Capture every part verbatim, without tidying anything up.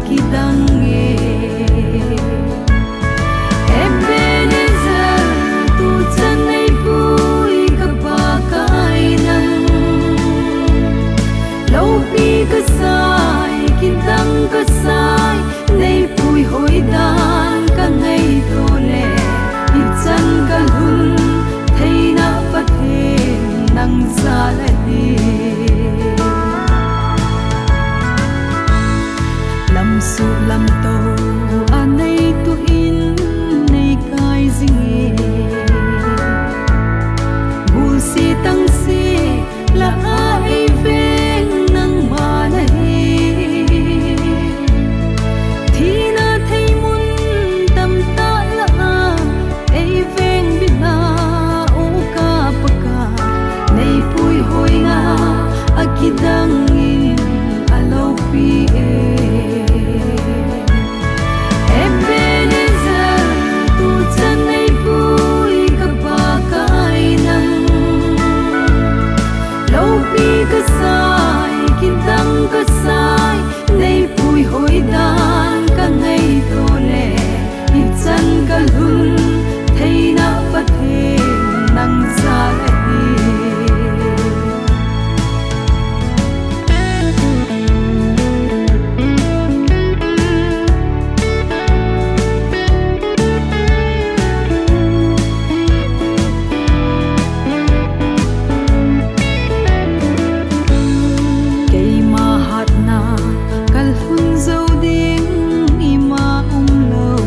kidang e. Ebenezer, tuchan neipui ka Pakai nang. Loupi kasai, kidang kasai, neipui hoidan ka ngaito le, ichan kalhun theina Pathen nang jal ahi. Lamsuh lamto a neituh in neikai jing e. Gulse tangse lah a eiveng nangma nahi. Thina theimun tamtah lah a eiveng bina, O ka Pakai, neipui hoina akidang in aloupi e. Ebenezer, tuchan neipui ka Pakai nang. Loupi kasai, kidang kasai, neipui hoidan ka ngaito le, ichan kalhun theina Pathen nang jal ahi. Keima hatna kalhun jou ding ima umlou.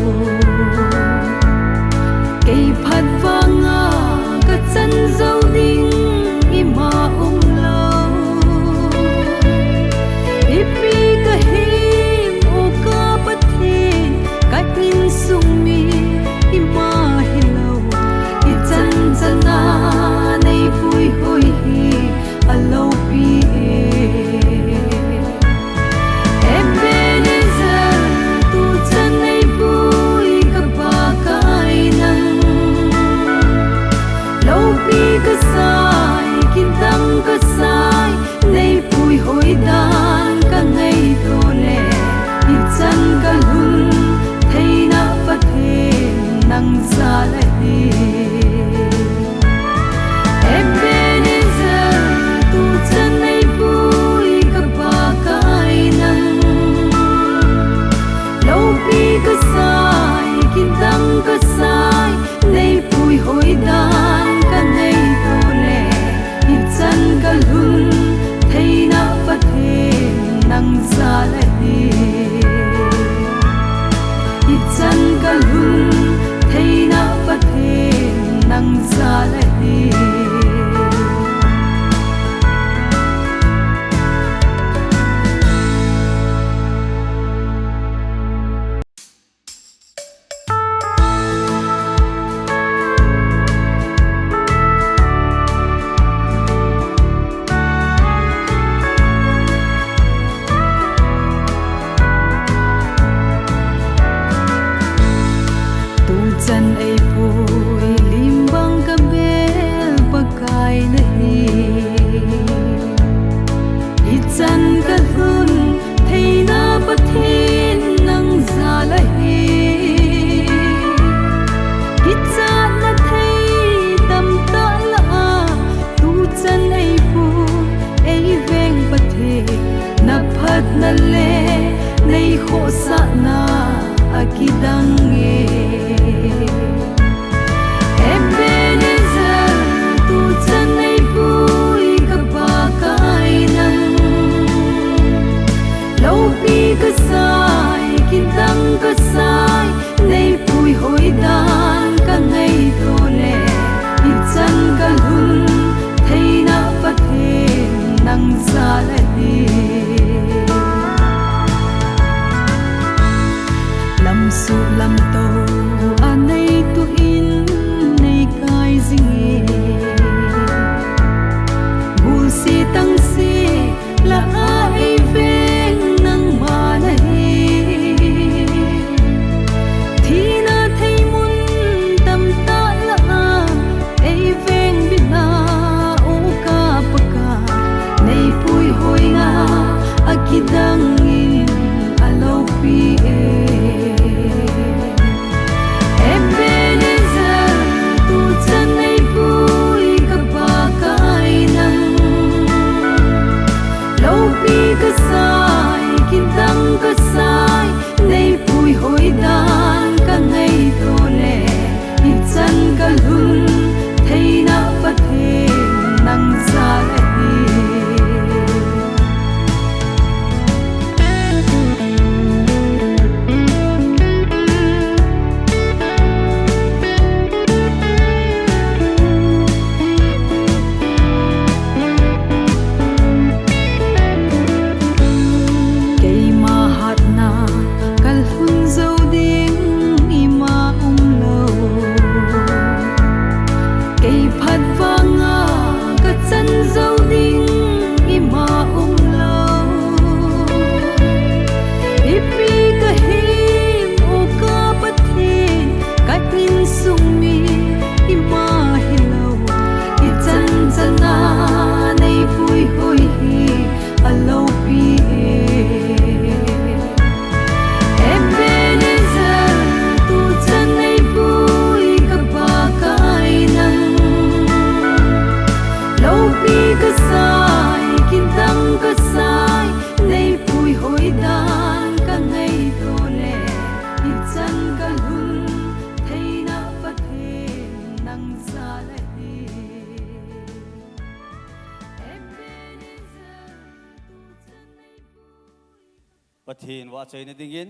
Pathen vahchoina dingin,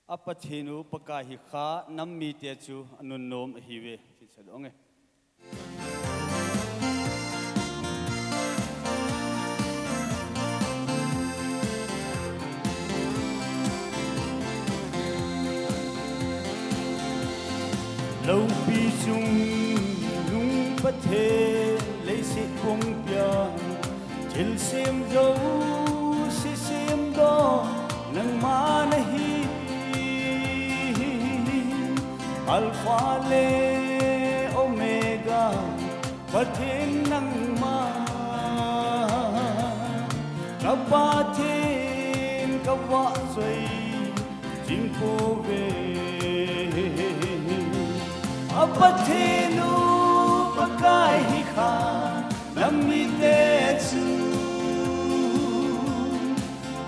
a Pathen u Pakai hi kha nam mite chu anunnom ahiuve, tin seidoh nge. Loupi chungnung Pathen leiset pumpi a, thilsem jouse semdoh nangma nahi. Alpha le Omega, Pathen nangma, ka Pathen ka vahchoi jing pouve. A Pathen u Pakai hi kha nam mite chu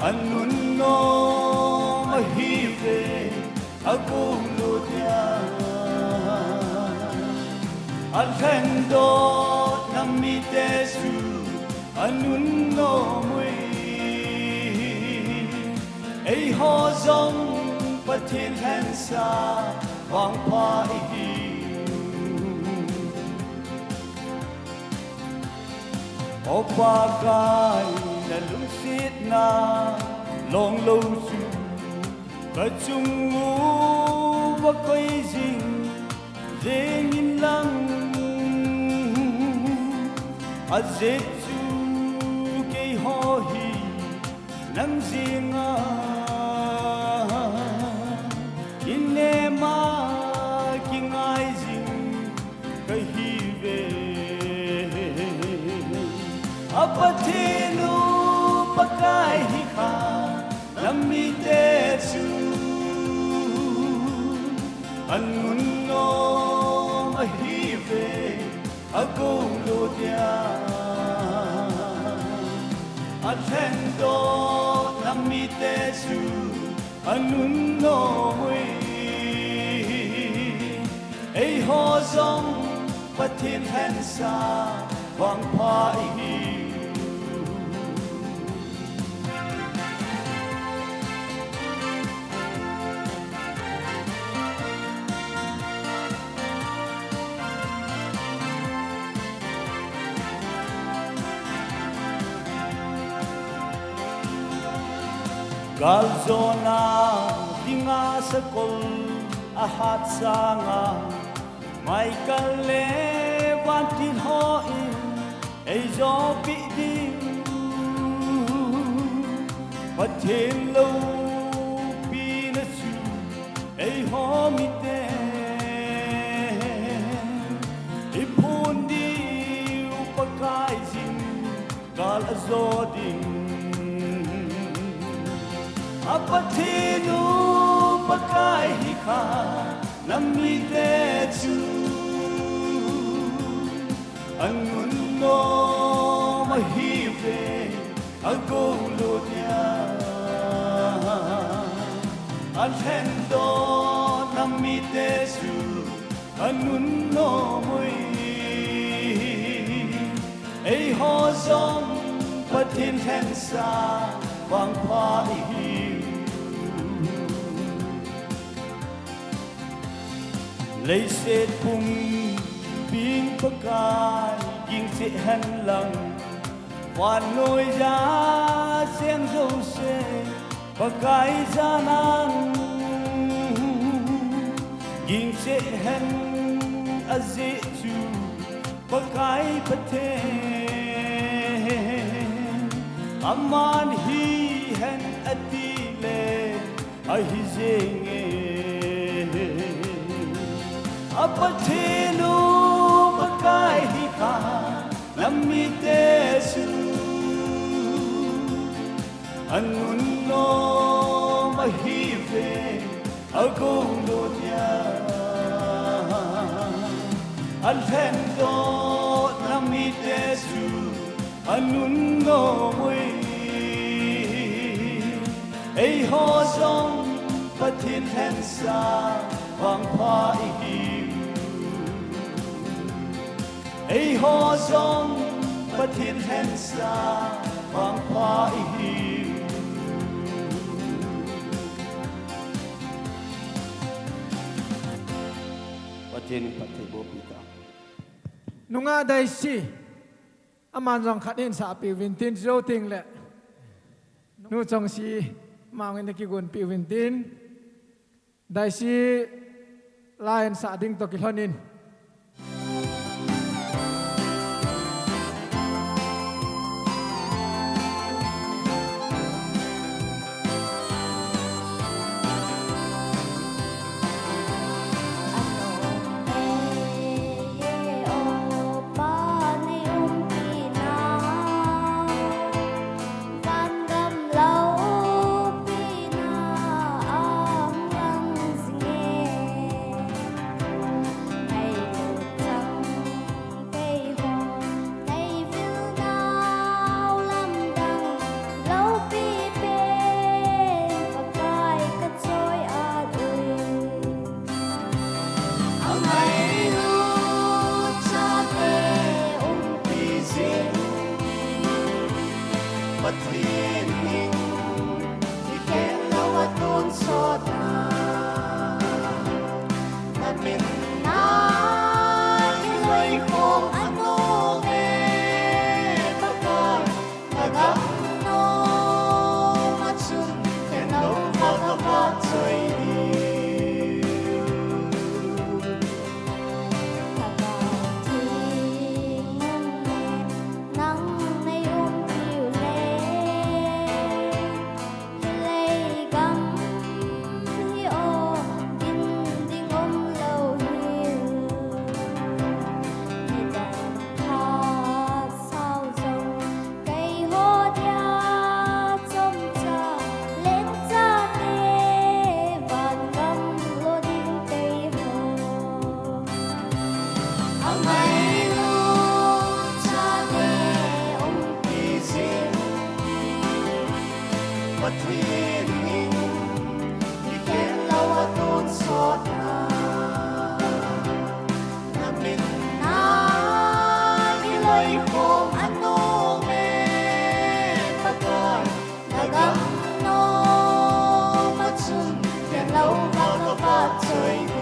anunnom ahiuve, agolut a, alhendoh nam mite chu anunnom uve. Eiho jong Pathen lhensa vangpha ihiu. O Pakai, nalungsetna longlou chu kachung uva koi jing jeng inlang, ajeh chu keiho hi nang jenga inema kingai jing kahiuve. A Pathen u Pakai hi kha nam mite chu anunnom ahiuve, agolut a, alhendoh nam mite chu anunnom uve. Eiho jong Pathen lhensa vangpha ihiu. Galjona dinga sakol ahat sanga, Michael le vantil hon eijopeh diu, Pathen loupina chu eiho miten iphon diu, Pakai jingkah ajo ding. A Pathen u Pakai hi kha nam mite chu anunnom ahiuve, agolut a, alhendoh nam mite chu anunnom uve. Eiho jong Pathen lhensa vangpha ihiu. Leiset pumpin Pakai ging cheh hen lang, vannoi a cheng jouse Pakai jana ging cheh hen, ajeh chu Pakai Pathen, aman hihen atile ahi jenge. A Pathen u Pakai hi kha nam mite chu anunnom ahiuve, agolut a, alhendoh nam mite chu anunnom uve. Eiho jong Pathen lhensa vangpha ihiu. Eiho jong Pathen lhensa vangpha ihiu. Tin, Pathen bopita. Nungah Daisy, aman jong khat hin sahpeh uvin tin, jou teng le Nu Chongsi, amang in nakigonpeh uvin tin, Daisy la in sah ding toh kilhon in. Keiho, nei vil nau lamdang, loupi pen Pakai ka choi-at ui. Angailut chate umpi jing, Pathen in ikhen lou atonsot na, na min na kiloikhom anom e Pakai, na gam nom a chun khen lou va ka va choi diu. Thagau Theng nang nei umpiu le, hilei gam hi o din ding umlou hi. Nidang phat sao jong keiho dia chomcha, lengchate van gam lo ding keiho. Angailut chate umpi jing, Pathen in ikhen lou atonsot na, na min na kiloikhom anom e Pakai, na gam nom a chun khen lou va ka va choi diu.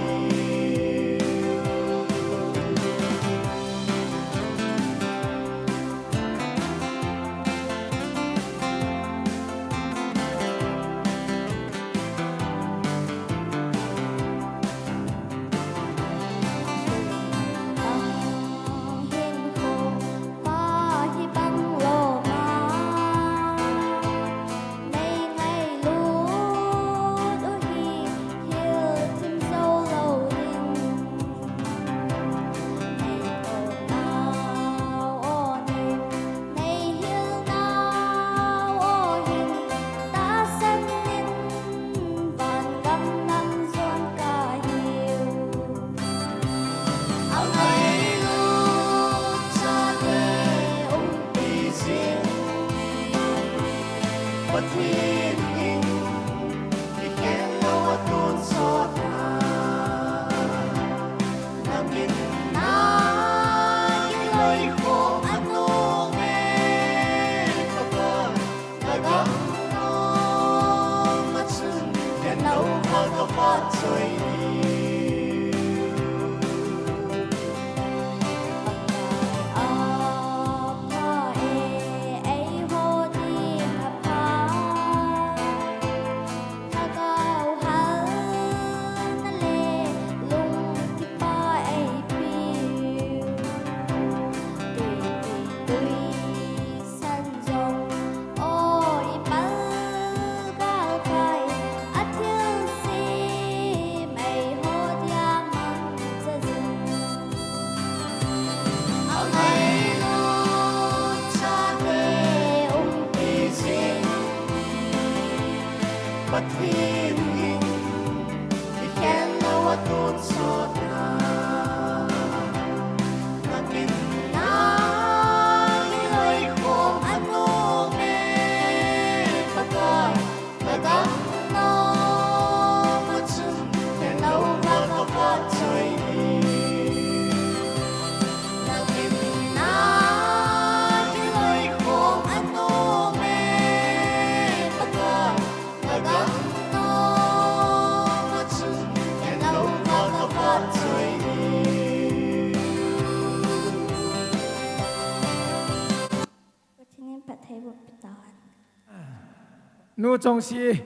Nei hilnau o hin tahsan in, van gam nang jon kahiu. Angailut chate umpi jing, Pathen in ikhen lou atonsot na, na min na kiloikhom anom e Pakai, na gam nom a chun khen lou va ka va choi diu. Pakai, apha e, eiho ding apha. Thagau halna le lungkipa eipiu. Tuipi tuisan jong o ipal galkai, athilse mei ho dia mangcha jing. Angailut chate umpi jing, Pathen in ikhen lou atonsot na, na min na kiloikhom anom e Pakai, na gam nom a chun khen lou va ka va choi diu. Na min na kiloikhom anom e Pakai, na gam nom a chun khen lou va ka va choi diu. Nu Chongsi,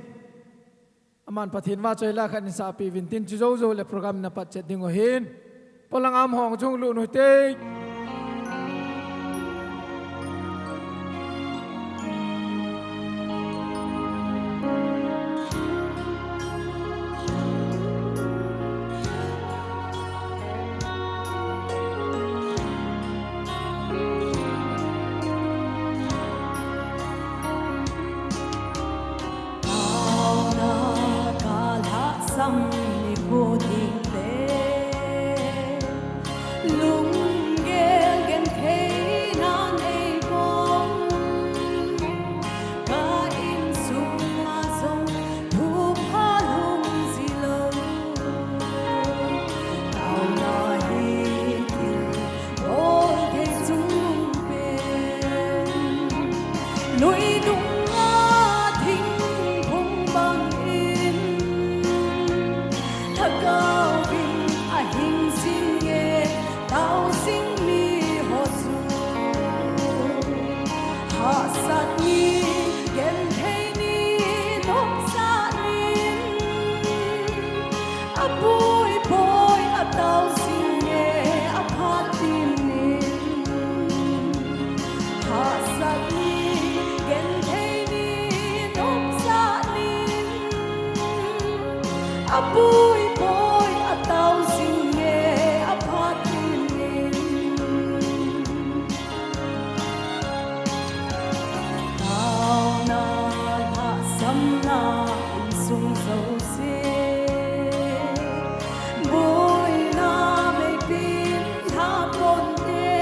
aman Pathen vahchoi la khat in sahpeh uvin tin, chu jou jou le program na patchet ding u ahin. Polang am hung chung lut u hite. Taona kalhahsam nikho ding le, lunggel genthei nan eibol. Ka insung a jong thupha lhung jilou. Taona hi thil bol thei sung pen, luidung a thingphung bang in, lhagao in ahing jing e, tao jing miho chu. Hahsat ni, genthei ni, nopsah ni, apui poi, atao jing e, aphat ding in. Hahsat ni, genthei ni, nopsah ni, apui poi, atao jing e, aphat ding in. Taona lhahsamna insung jouse, boina meipin lhah ponte,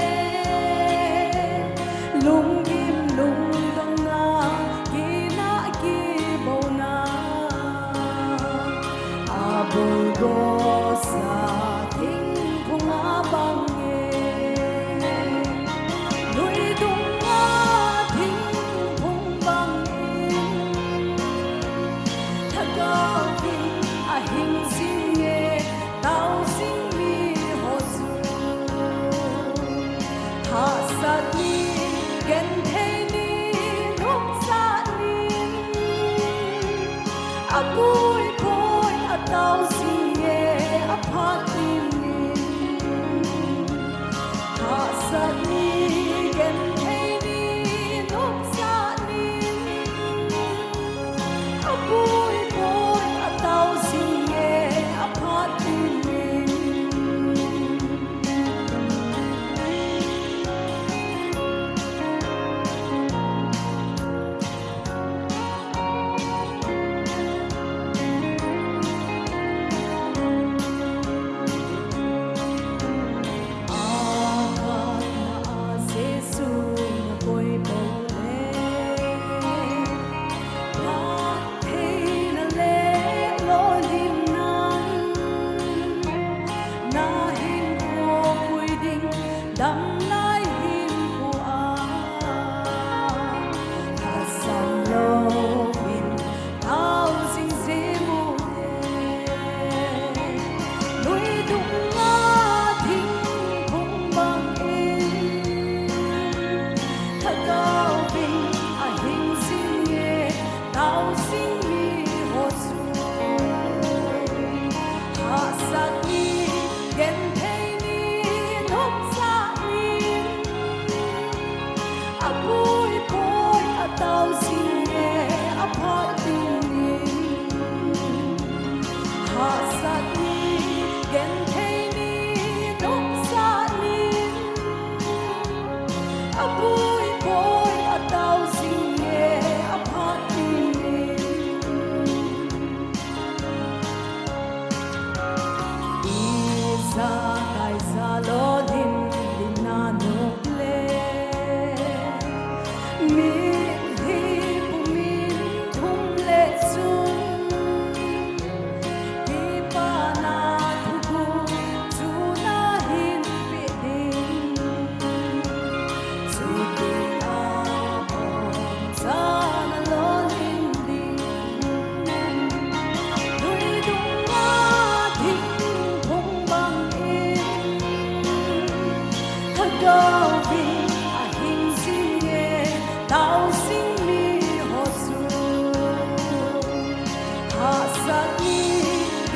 lunggim lungdonna, kina kibouna, abul gosa thingphung a bang e, luidung a thingphung bang in, lhagao in ahing jing e, tao jing miho chu. Hahsat ni, genthei ni, nopsah ni, apui poi, atao jing e, aphat ding in. Hahsat ni, genthei ni, nopsah ni, apui poi, atao jing e, aphat ding in.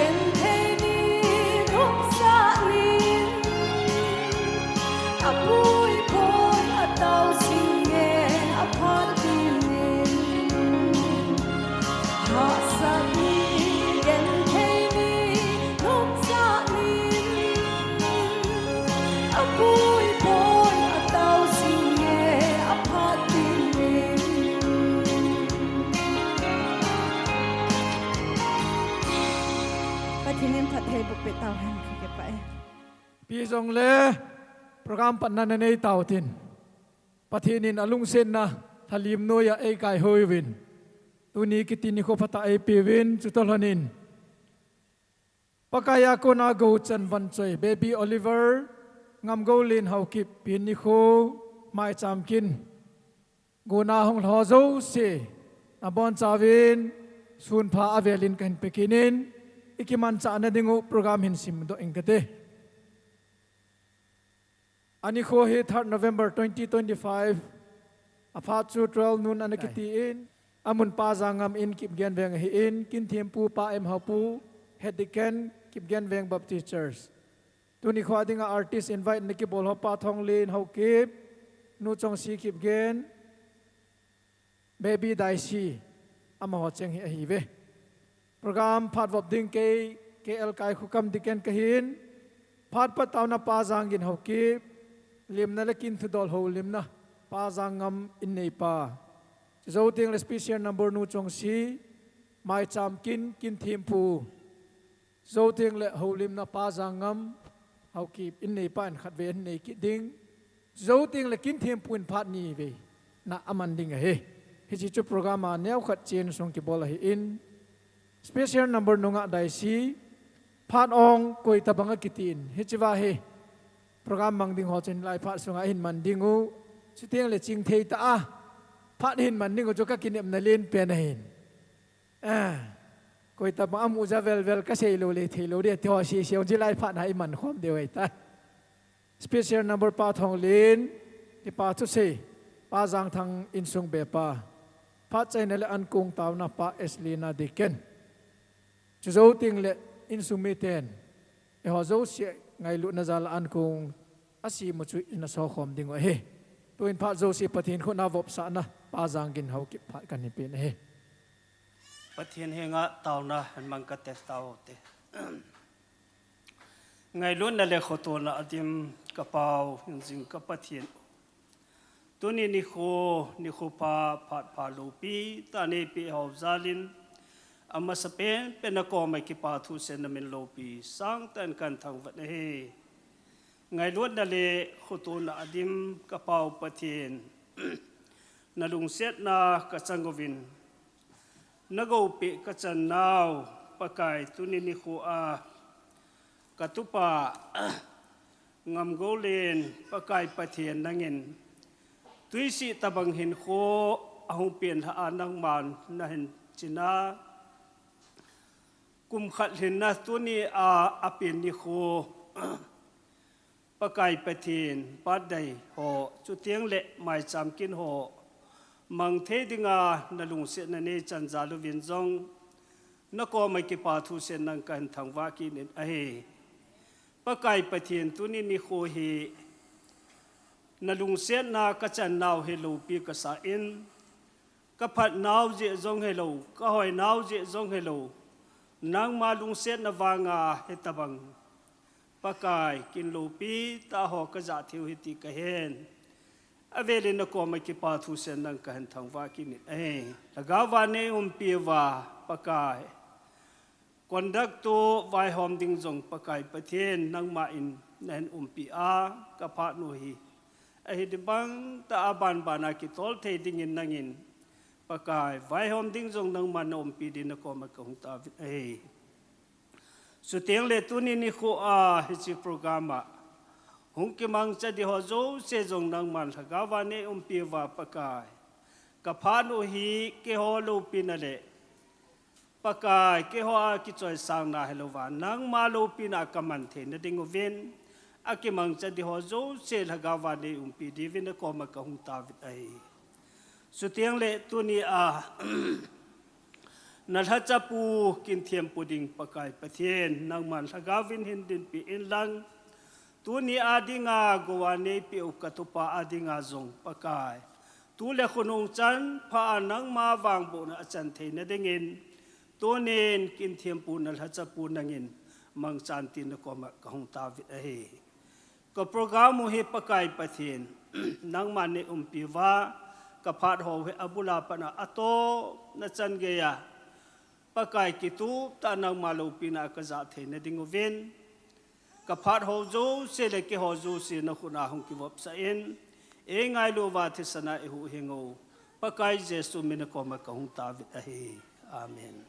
Genthei ni, nopsah ni, apui poi, atau sing nge, aphat ding ni. Hahsat ni, genthei ni, nopsah ni, apui poi, atau sing nge, aphat ding ni. Pathen in phattheiboh peh tauhen, kakipah e. Ipi jongle program patna nanei tautin, Pathen in alungsetna lhalim noiya eikaihoi uvin, tuni kiti nikho phatah eipeuvin, chutoh lhonin Pakaiya kona gou chan vanchoi, Baby Oliver, Ngamgoulen Haokip, pen nikho, maicham kin, gona hung lha jouse, nabonchauvin, sunpha avelin kahin pekit in, ikimanchahna dingu program hin simdoh inge kati. Anikho hi third November twenty twenty-five, aphat chu twelve noon ana kiti in, amun Pa Jangngam in, Kipgen Veng ahin, kinthempu Pa M Haopu, Head Deacon, Kipgen Veng Baptist Church. Tuni nikho dinga artist invite ana kibol ho, Pa Thonglen Haokip, Nu Chongsi Kipgen, Baby Daisy, amaho cheng hi ahiuve. Program phat vop ding kei, K L Kaikhokam Deacon kahin, phat pat taona Pa Janggin Haokip, limna le kin thudol houlimna, Pa Jangngam inneipa. Chujou tengle special number Nu Chongsi, maicham kin, kinthempu. Chujou tengle houlimna Pa Jangngam, Haokip inneipa in khatvei ahin nei kit ding. Chujou tengle kinthempu in phat nivei na aman ding ahi. Hiche chu program a neokhat chensung kibol ahin. Special number nunga Daisy, phat ong koi tabang akiti in, hichea hi program mang ding ho chun lai phat sunga ahin man dingu. Chutengle chingthei tah a phat ahin man dingu chu kakinepna lenpen ahin. Ah, koi tabang amu ja velvel kasei lou le thei lou ding, tiho sese jong chu lai phat na iman khom diu ahitai. Special number Pa Thonglen, kipa thusei, Pa Jangthang insung bepa. Phat chaina le ankong taona Pa Eslina Deacon. Chujou tengle insung miten, eiho jouse ngailutna jal a ankong asem u chu ina sokhom dingu ahi. Tuin phat jouse Pathen khut a vopsahna, Pa Janggin Haokip phat kahin pen ahi. Pathen henga taona hin mang kate taute. Ngailutna le khotona adim kapao hingjing ka Pathen. Tuni nikho, nikho pha, phat pha loupi tah neipeh hou jalin, amasapen pen nakoma kipa thusetna min loupi sangtah in kahin thangvah e. Ngailutna le khotona adim kapao Pathen, nalungsetna kachang uvin, nagoupeh kachannau, Pakai, tuni nikho a katupa Ngamgoulen, Pakai Pathen nangin, twisih tabang hinkho ahung pen lhah a nangman nahin chin a, kum khat lhinna tuni a apen nikho, Pakai Pathen, birthday ho, chutengle maicham kin ho, mang thei dinga nalungsetna neichan jal uvin jong, nakoma kipa thusetna kahin thangvah kit in ahi. Pakai Pathen, tuni nikho hi nalungsetna kachannau hi loupi kasa in, kaphatnau jeh jong hilou, kahoinau jeh jong hilou, nangma lungsetna vanga hitabang, Pakai, kin loupi tah ho kajah theiu ahi ti kahen. Avelin nakoma kipa thusetna kahin thangvah kit in ahi. Lhagao vannei umpi uva, Pakai, conduct to vaihom ding jong Pakai Pathen nangman nahin umpi a, kaphat u hi ahi ding bang tah a banbana kitol thei dingin nangin, Pakai, vaihom ding jong nangman naumpi ding nakoma kahung tauvin ahi. Chutengle tuni nikho a hiche program a hung kimangcha ding ho jouse jong nangman lhagao vannei umpi uva, Pakai, kaphat u hi keiho loupina le, Pakai, keiho a kichoisangna hilouva, nangma loupina kaman theina dinguvin, akimangcha ding ho jouse lhagao vannei umpi dinguvin nakoma kahung tauvin ahi. Chutengle tuni a Na lhachapu kinthempu ding Pakai Pathen, nangman lhagaovin hin dinpi inlang, tuni a dinga gou a neipeh u ka tupa a dinga jong Pakai, tu le khonung chan pha a nangma vangbohna a chan theina dingin, tunin kinthempu na lhachapu nangin mangchan tin na koma ka hung taovin ahi. Ka program u hi Pakai Pathen, nangman nei umpi uva, ka phat ho hi abul a pat a atohna chan geiya, Pakai kitup tah nangma loupina ka jah theina ding uvin, ka phat ho jouse le keiho jouse na khut a hung kivopsah in, ei ngailu uva thisan a ei huhhing u, Pakai Jesu min a koma ka hung taovin ahi. Amen.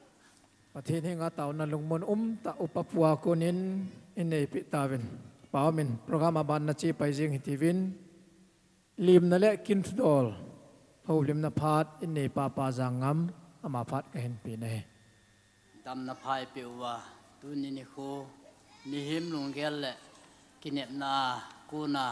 Pathen henga taona lungmon umtah upa pu a konin i neipeh tauvin. Pa umin program a ban na che pai jing hitiuvin. Limna le kin thudol houlimna phat i neipa Pa Jangngam, ama phat ka hinpe nahi. Damna pha eipeh uva, tuni nikho mihem lunggel le kinepna a kona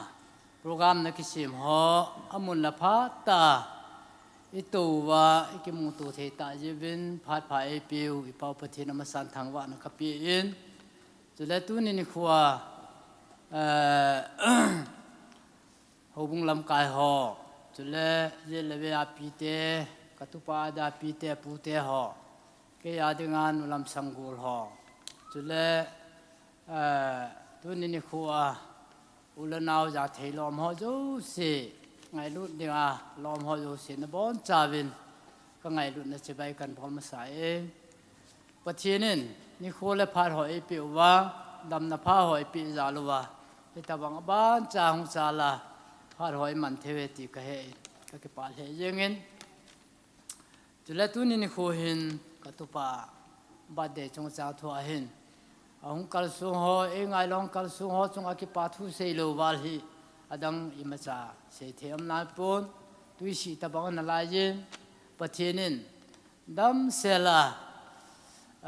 program na kisem ho, amun le phat tah a i tou uva i kimuto thei tah jeh uvin phat pha eipeh u i Pa u Pathen a masan thangvahna ka pe in. Chule tuni nikho a, eh, houbung lamkai ho, chule jet le ve a pite, ka tupa a dia pite, pute ho, kei a dinga nu lam sanggol ho, chule, eh, tuni nikho a u le nao ja thei lom ho jouse, ngailut dinga lom ho jouse, nabonchauvin ka ngailutna chibai kan bol masa e. Pathen in nikho le phat ho eipeh uva, damna pha ho eipeh jal uva, hitabang abancha hung chal a phat ho i man thei uve ti ka he in, ka kipah lheh jeng in. Chule tuni nikho hin ka tupa birthday chungchang thu ahin, ahung kalsong ho, ei ngailou kalsong ho chunga kipa thu seilou val hi adang imacha seithei um naipon, tui sih tabang ana lai jin, Pathen in damsel a,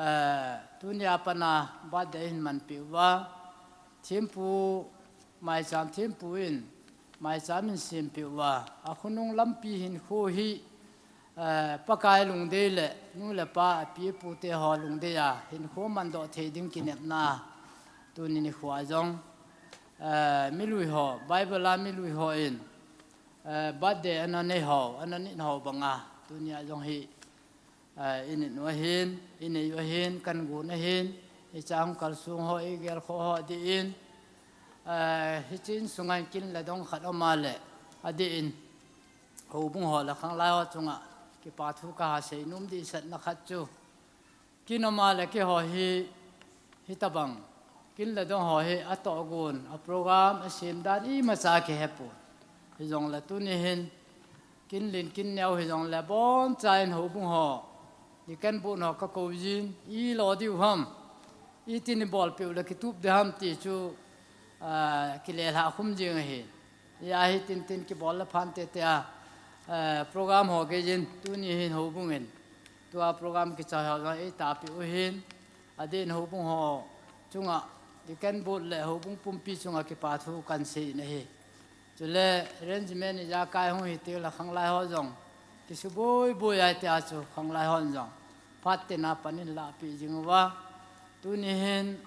eh, tuni a pat a birthday ahin manpeh uva, thempu, maicham thempu in maicham ahin sempeh uva, a khonung lampi hinkho hi, eh, Pakai lungdei le nu le pa, a pi a pute ho lungdei a hinkho mandoh thei ding kinepna, tuni nikho a jong, eh, milui ho, Bible a milui ho in, eh, birthday ana nei ho, ana nit ho banga, tuni a jong hi, eh, i nit u ahin, i nei u ahin, kan gon ahin, hiche a hung kalsong ho, i gelkhoh ho adeh in, eh, hiche insunga kin le dong khat um a le, adeh in, houbung ho le khanglai ho chunga kipa thu ka ha sei nom dehsetna khat chu, kin um a le keiho hi, hitabang kin le dong ho hi atohgon, a program, a sem dan imacha kihe pon. Hijongle tuni hin, kin len kin neo hijongle boncha in houbung ho, deacon board ho ka kou jin, i lo diu ham, itin i bolpeh u le kitup ding ham ti chu, ah, kilelhah khum jing ahi. Hia hi tin tin kibol le phan tete a, eh, program ho gei jin, tuni hin houbung in tua program kichai ho jong ei tahpeh u ahin, adeh in houbung ho chunga, deacon board le houbung pumpi chunga kipa thu kan sei in ahi. Chule arrangement ijakai hung hi teng le khanglai ho jong kisuboi boi a, hitia chu khanglai hon jong phat tena pan in lahpeh jing uva, tuni hin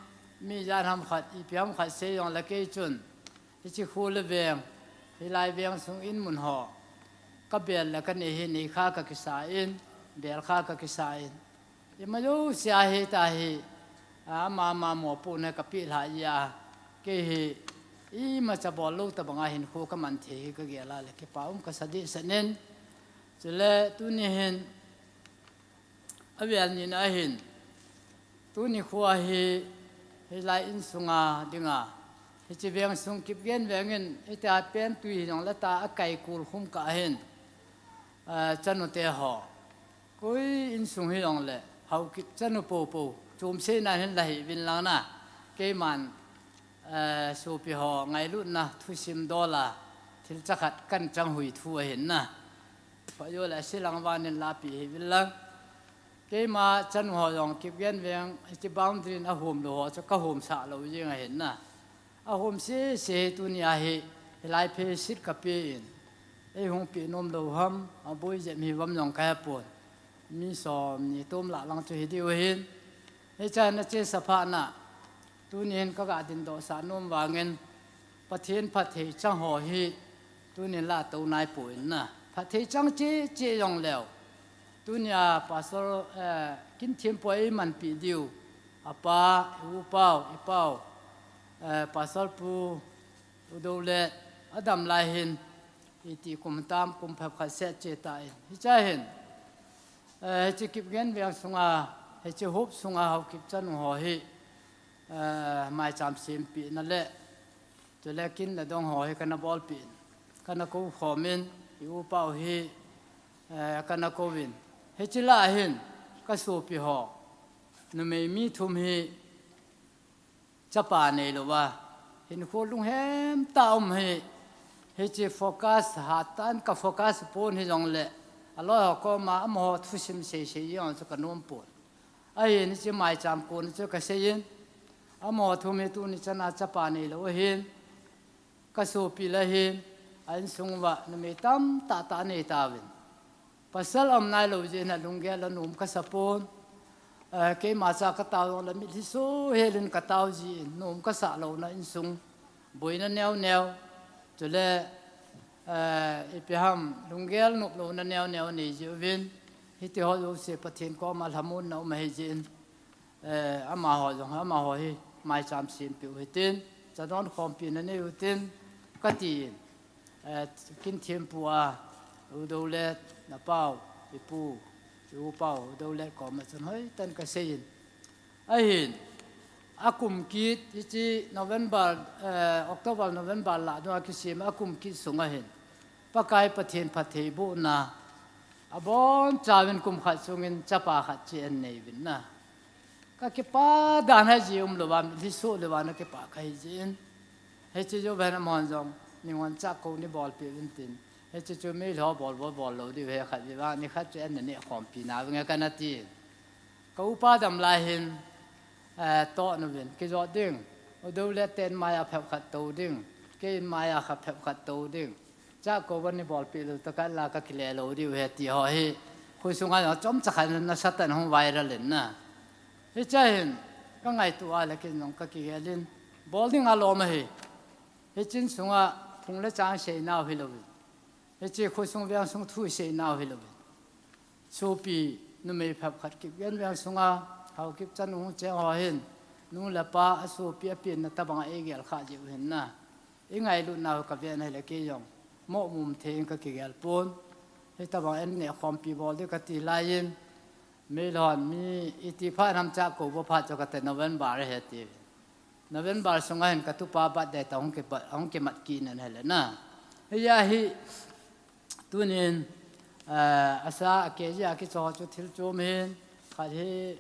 mi ijat ham khat, ipi ham khat sei jongle kei chun, hiche kho le veng, hilai veng sung in mun ho, ka bel le ka nei hi nei kha ka kisa in, bel kha ka kisa in. Ima jouse a hi ta hi, a, ama ama mopohna ka peh lhah jeh a, kei hi imacha bol lou tabanga hinkho ka man thei hi ka gel a le kipa um kasa dehset in. Chule tuni hin, avel nina ahin, tuni kho a hi, hilai insunga dinga, hiche veng sung Kipgen veng in, hitia pentui hijongle ta a kaikul khum kah ahin, eh, chanu te ho, koi insung hijongle, Haokip chanu poupou, chomse nan hin la hih uvin lang na, keiman, eh, sopi ho ngailutna thusim dol a, thil chakhat kan chang hui thu ahin na. Pha jo le, asi lang van in lahpeh hih uvin lang. Keima chanu ho jong Kipgen veng, hiche boundary in ahom lou ho chu ka homsah lou jeng ahin na. Ahom sese hi tuni a hi, hilai pheiset ka pe in, ei hung peh nom lou ham, aboi jep hiuvam jong ka hepon. Mi som ni tum lah lang chu hi diu hin. Hiche a na chesa phat na. Tunin ka ga dingdoh sah nom vangin Pathen phatthei chang ho hi tunin la to nai poi na. Phatthei chang che che jong leu. Tunia Pastor, eh, Kin Thim Pu a eimanpi diu. Apa, i u pau, i pau. Eh, Pastor Pu, u do le, adam lai hin. Iti kum tam, kum phep khat seh che ta in. Hiche a hin. Eh, hiche Kipgen veng sunga, hiche huop sunga Haokip chanu ho hi, eh, maicham sempina le, chule kin le dong ho hi kana bolpeh in, kana kou khom in, i u pau hi, eh, kana kou in. Hiche lah hin, ka sopi ho, numei mi thum hi, chapa neilouva, hinkho lunghem tah a um hi, hiche focus, hatah in ka focus pon hijongle, aloi ho koma amaho thusim seisei jong chu ka nom pon. Ahin hiche maicham kon chu ka seiyin, amaho thum hi tuni chana chapa neilou ahin, ka sopi le hin, a insung uva numei tamtah tah anei tauvin. Pasal aum nailou jeh in alunggel a nom ka sa pon. Eh, keima cha ka tao jongle mitlhi soh hel in ka tao jin nom ka sah louna insung boina neo neo. Chule, eh, ipi ham lunggel nop louna neo neo nei jeh uvin. Hiti ho jouse Pathen koma lhamonna um ahi jeh in. Eh, amaho jong, amaho hi maicham sempeh u hitin, cha don khompi na nei utin, ka tin, eh, Kin Thim Pu a, u do le, na pau, i pu, i u pau, u do le koma chun hoitah in ka seiyin. Ahin, a kum kit, hiche November, eh, October, November lah dunga kisem, a kum kit sunga hin. Pakai Pathen phattheibohna, abonchauvin kum khat sungin chapa khat che anei uvin na. Ka kipah dan hiji umlouva, mitlhi soh louva na kipah ka hijin. Hiche jou ven amahon jong, ningoncha kou ni bolpeh uvin tin. Hiche chu meilhou bol bol bol lou diu ahi khat vei vang, nikhat chu an na neh khompi nauvinge kana tin. Ka upa dam lai hin, eh, toh nauvin, kijot ding. U do le ten maiya phep khat tou ding. Kei in maiya kha phep khat tou ding. Cha kou va ni bolpeh lou tokah la ka kile lou diu ahi ti ho hi. Khosung a jong chomcha khat in nasatah in hung viral in na. Hiche a hin, ka ngaito a le kin jong ka kigel in. Bol ding alom ahi. Hiche insunga phung le chang seinau hilouvin. Hiche khosung vengsung thu seinau hilouvin. Sopi numei phep khat Kipgen veng sunga, Haokip chanu hung cheng ho hin, nu le pa a sopi a penna tobang a eigel kha jeh u hin na. I ngailutnau ka ven ahile kei jong, mo mum thei in ka kigel pon. Hitobang in neh khompi bol ding ka ti laiyin, meilhon mi iti phat ham cha kou va phat chu ka te November ahi ti. November sunga hin ka tupa birthday toh hung kipat, hung kimat kit in ahile na. Hijeh a hi, tunin, eh, asa a kg a kicho chu thil chom hin, khat hi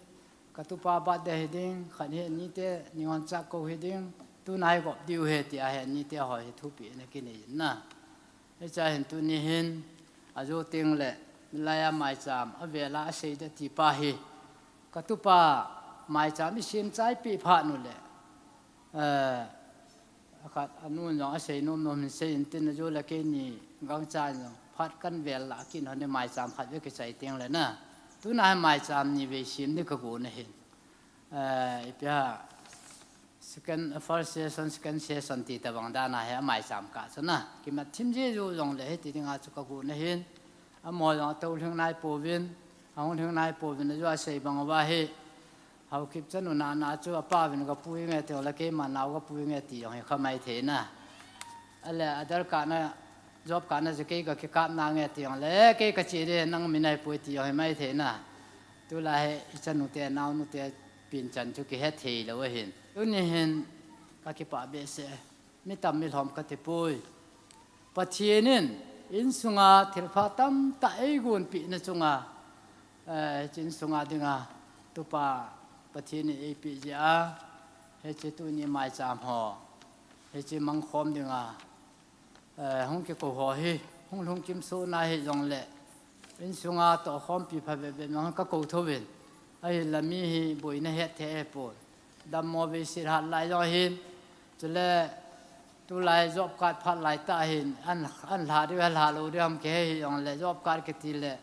ka tupa birthday hi ding, khat hi anite ningon cha kou hi ding, tuna hi gop diu ahi ti ahi anite ho hi thupeh in akinei in na. Hiche a hin tuni hin, ajo teng le, milai a maicham, avel a asei ding ti pa hi. Ka tupa maicham i sem chai peh phat nu le, eh, akhat anun jong asei nom nom hin seiyin tin ajo le keini gangchan jong phat kan vel lah kin hon maicham khat vei kichai teng le na. Tuna hi maicham ni vei sem ding ka gon ahin. Eh, ipi ham, second, first session, second session ti tobang dan a hi amaicham kah chu na. Kimat thim jeh u jongle hiti dinga chu ka gon ahin. Amaho jong atoulhing nai pouvin, ahung lhing nai pouvin, ajo asei bang uva hi. Haokip chanu nana chu apa uvin ka pui nge ti jongle keima nao ka pui nge ti jong hi kha mai thei na. Ale Aadhaar card na, job card na chu kei ka kikap na nge ti jongle kei ka che ding nang min ahi poi ti jong hi mai thei na. Tulai hi i chanu te, naonu te, pinchan chu kihe thei lou ahin. Tuni hin ka kipah behseh, mi tam mi lhom ka ti poi. Pathen in insunga thilpha tamtah eigonpeh na chunga, eh, hiche insunga dinga tupa Pathen in eipeh jeh a, hiche tuni maicham ho, hiche mangkhom dinga, eh, hung kikou ho hi, hung lhung kimsoh na hijongle, insunga tohkhompi phabep bep jong ka kou thouvin, ahinla mi hi boina hetthei ahipon. Dammo veiset hat lai jong ahin, chule tulai job card phat lai tah ahin, an, an lha diu, lha lou diu ham kihe hijongle, job card kiti le,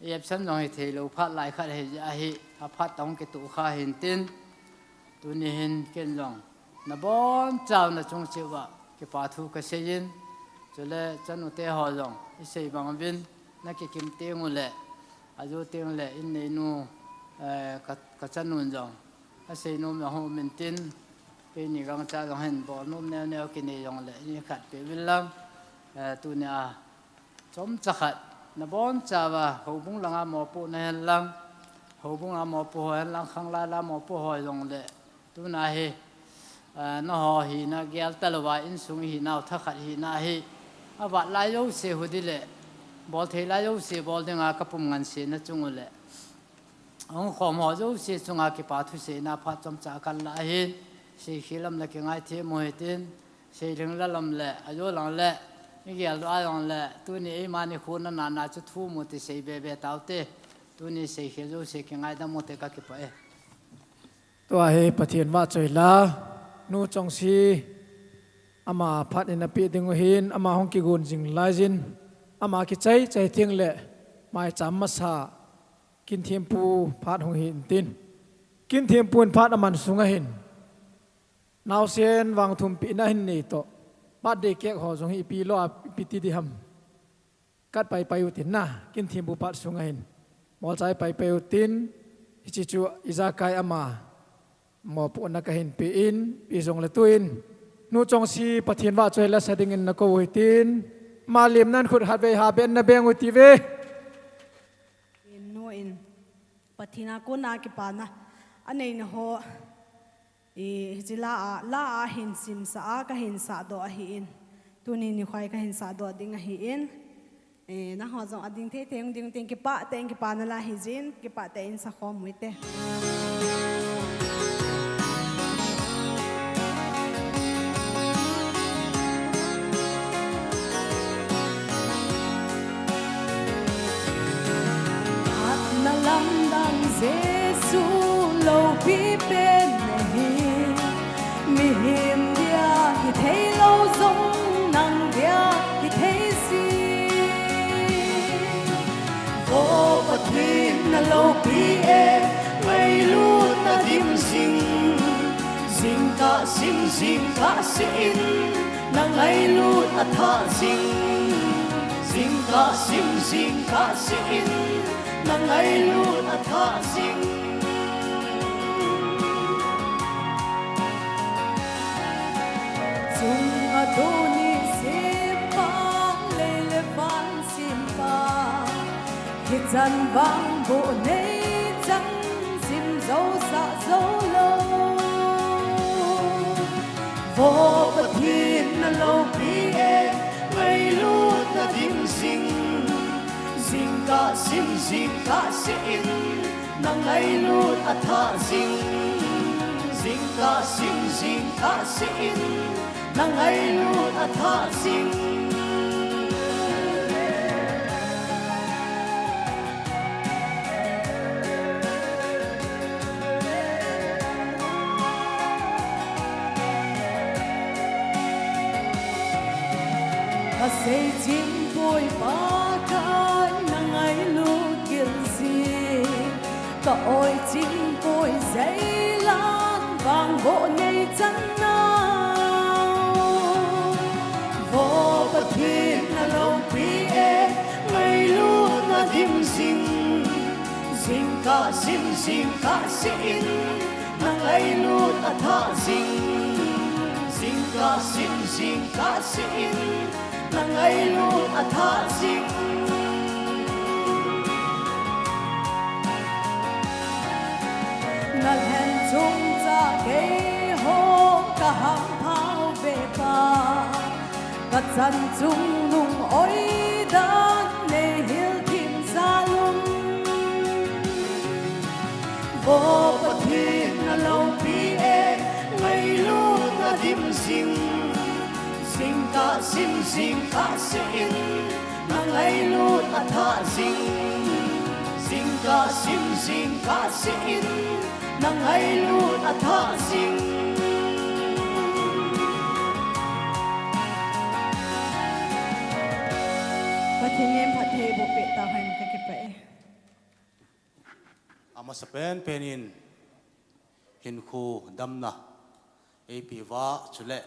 Absent jong hithei lou phat lai khat ahi jeh a hi, aphat tah hung kitoh kha hintin, tuni hin ken jong nabonchauvin nachung cheh uva kipa thu kasei in, chule chanu te ho jong isei bang uvin, nakikim teng uleh, ajo teng leh in neinu, eh, ka, kachanu jong asei nom jong hung um intin, keini gangcha jong hin bol nom neo neo kinei jongleh in khat pe uvin lang, eh, tuni a chomcha khat, nabonchauvin houbung langa mopohna hen lang, houbung a mopoh ho hen lang, khanglai la mopoh ho jongleh, tuna hi, ah, nangho hina gel talouva, insung hinau thakhat hina hi, avat lai jouse hu ding leh, bol thei lai jouse bol dinga kapum nganse nachung uleh, ahung khom ho jouse chunga kipa thuseina phat chomcha kalah ahin, seikhel lam leh kingaithem u hitin, seilhing la lam leh, ajo lang leh, igel doh a jongleh, tuni eima nikho nana chu thu mu ti sei be be taute, tuni seikhel jouse kingaidam ute, kakipah e. Tua hi Pathen vahchoi la, nu Chongsi, ama phat in apeh ding u hin, ama hung kigon jing laijin, ama kichai chai teng leh, maicham masa, Kinthempu phat hung hi intin. Kinthempu in phat aman sunga hin, naosen vang thum pehna hin nei toh, birthday cake ho jong hi ipi lou a ipi ti ding ham, kat pai pai utin na, Kinthempu phat sunga hin, molchai pai pai utin, hiche chu ijakai ama mopohna kahin pe in, ipi jongleh tuin, nu Chongsi Pathen vahchoi la sa dingin nakou u hitin, ama lemna in khut khatvei ha ben nabeng u tive. Nuin, Pathen a kona kipana aneina ho, i, hiche la a, la a hin simsah a kahin sahdoh ahin, tuni nikho a kahin sahdoh ding ahin, eh, nangho jong ading thei thei hung ding tin kipah tah in kipana la hijin, kipah tah in sakhom u hite. Phatna lamdang Jesu loupi pen nahi, mihem dia hithei lou jong nang dia hithei jin. Vo Pathen naloupi e, ngailutna dim jing, jingkah sim jingkah seh in, nangailut athah jing, jingkah sim jingkah seh in, nangailut athah jing. Chunga tuni sempa, lei le van sempa, hichan vangboh nei chan, sim jousah joulou. Vo Pathen naloupi e, ngailutna dim jing, jingkah sim jingkah seh in, nangailut athah jing, jingkah sim jingkah seh in, nangailut athah jing. Kasei chim poi Pakai nangailut gil jing, ka-oi chim poi jeilan vangboh nei chan nau. Vo Pathen naloupi e, ngailutna dim jing, jingkah sim jingkah seh in, nangailut athah jing, jingkah sim jingkah seh in, nangailut athah jing. Nalhen chungchang keiho kahampha uve Pa, kachan chungnung oi dan neihil thim jal un. Vo Pathen naloupi e, ngailutna dim jing, jingkah sim jingkah seh in, nangailut athah jing, jingkah sim jingkah seh in, nangailut athah jing. Pathen in phattheiboh peh tauhen, kakipah e. Amasapen penin hinkho damna eipeuva chule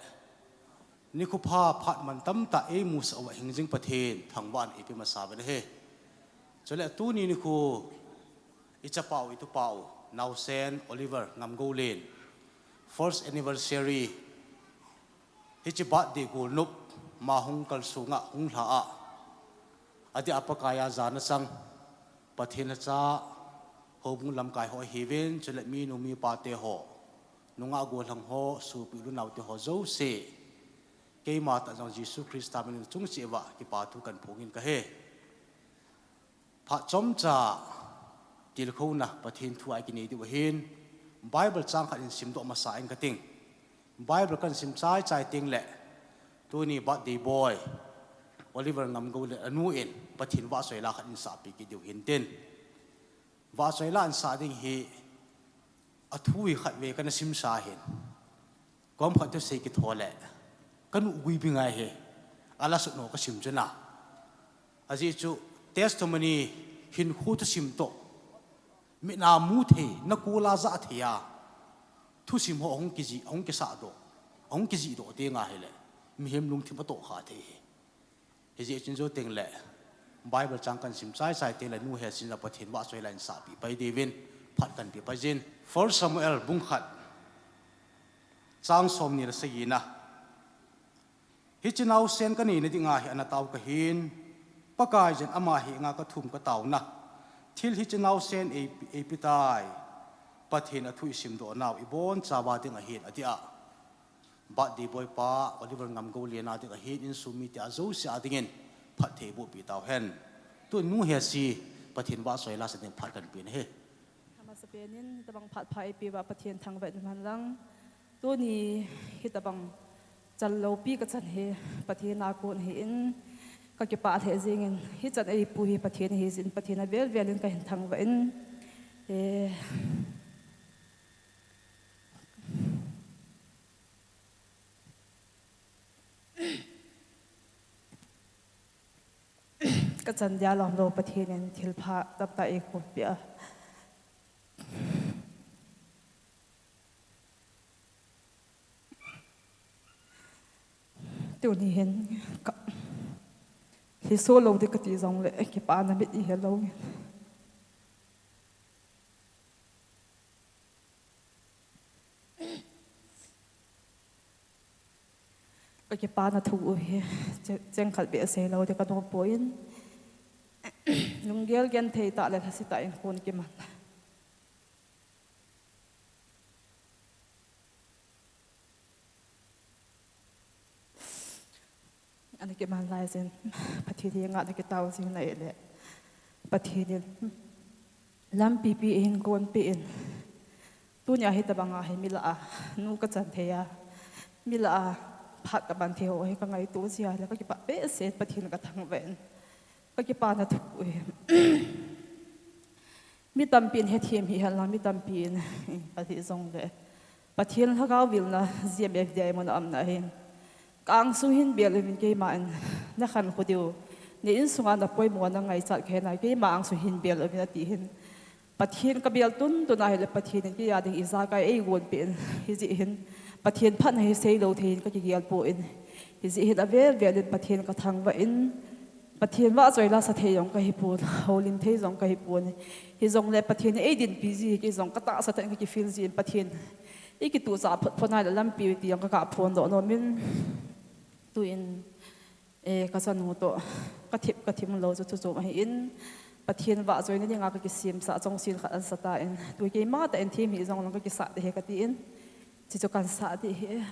nikho pha phat mantam tah eimusah uva hingjing Pathen thangvahna eipeh masa uve. Chule tuni nikho ichapau, itupau, naosen Oliver Ngamgoulen, first anniversary, hiche birthday golnop ama hung kalsunga hung lha a, adeh a Pakaiya jana chang, Pathen lhacha, houbung lamkai ho hiuvin, chule minu mipa teho, nungah gollhang ho, sopi u le naote ho jouse, keima tah jong Jesu Christa min chungcheh uva kipathu kahin phongin kahi. Phat chomcha tilkhouna Pathen thu a ikinei diu ahin, Bible chang khat in simdoh masa inge kating. Bible kahin sim chaichai tengle, tuni birthday boy Oliver Ngamgoulen anu in Pathen vahchoila khat eihin sahpeh kit diu hintin. Vahchoila ahin sah ding hi, athu hi khatvei kana simsa hin, kom khat thusei kithole, kanuhgui bing ahi, alasutnu kasim chuna. Ajeh chu testimony, hinkho thusim toh, mit a mu thei, nakol a ja thei a thusim ho ahung kijih, ahung kisahdoh, ahung kijihdoh tenga hile, mihem lungthim atohkha thei hi. Hijeh chun jou tengle, Bible chang kahin sim chaichai tengle, nu Hesin la Pathen vahchoila eihin sahpeh pai diuvin, phat kahin pe paijin. First Samuel bung khat, chang somni le sagina. Hiche naosen kaneina dinga hi ana tao kahin, Pakaiyin ama henga kathum kataona, thil hiche naosen ei, eipetai, Pathen athu isimdoh nau ibonchauva ding ahin, atia. Birthday boy pa Oliver Ngamgoulen a ding ahin, insung mite a jouse a dingin phatthei bohpi tauhen. Tun nu Hesi, Pathen vahchoila sa ding phat kahin pe ahi. Amasapen in hitobang phat pha eipeuva Pathen thangvah in umhen lang. Tuni hitobang chal loupi kachan hi Pathen a kon ahin, kakipah lheh jengin, hichan eipu hi Pathen ahi jeh in Pathen avel vel in kahin thangvah in, eh, kachan dia lom lou Pathen in thilpha tamtah eikhoppi a, tuni hin ka, hiso lou ding kati jongle, kipana mit ihelou in. Kakipana thu u hi, che-, cheng khat beh seilou ding kanom poi. Lunggel genthei tah le lhasetah in kon kiman. Ana kiman laiyin, Pathen henga ana kitao jing nai le, Pathen in lampi pi eihin gonpeh in, tunia hitobanga hi mi lah a nu kachan thei a, mi lah a phat kaman thei ho hi kangaito jeh a le, kakipah behseh in Pathen kathangvah in, kakipana thu u hi. Mi tampin hethem hihen lang, mi tampin, eh, kati jongle, Pathen lhagao vilna G M F D I mun a umna ahin, ka-ang sung hin bel uvin, keiman nakhankho diu, na insunga napoimo nangaichat kahe nai, keima ang sung hin bel uvin ati hin, Pathen kabel tuntun ahile Pathen in kei a ding ijakai eigonpeh in, hijeh hin Pathen phatna hi seilou thei in kakigel poi. Hijeh hin avel vel in Pathen kathangvah in, Pathen vahchoila sa thei jong kahipon, houlim thei jong kahipon. Hijongle Pathen in eidinpi ji hi kei jong katahsa tah in kakifeel jin, Pathen ikituhchah phot phot nai le lampi u ti jong kagah phondoh nom in. Tuin, eh, kachanu toh kathip kathim lou chu chuchom ahin, Pathen vahchoina dinga kakisemsah chongset khat ansa tan, tu keima tah in them hih jongleng kakisah ding ahi katin. Chuchu kansah ding ahi.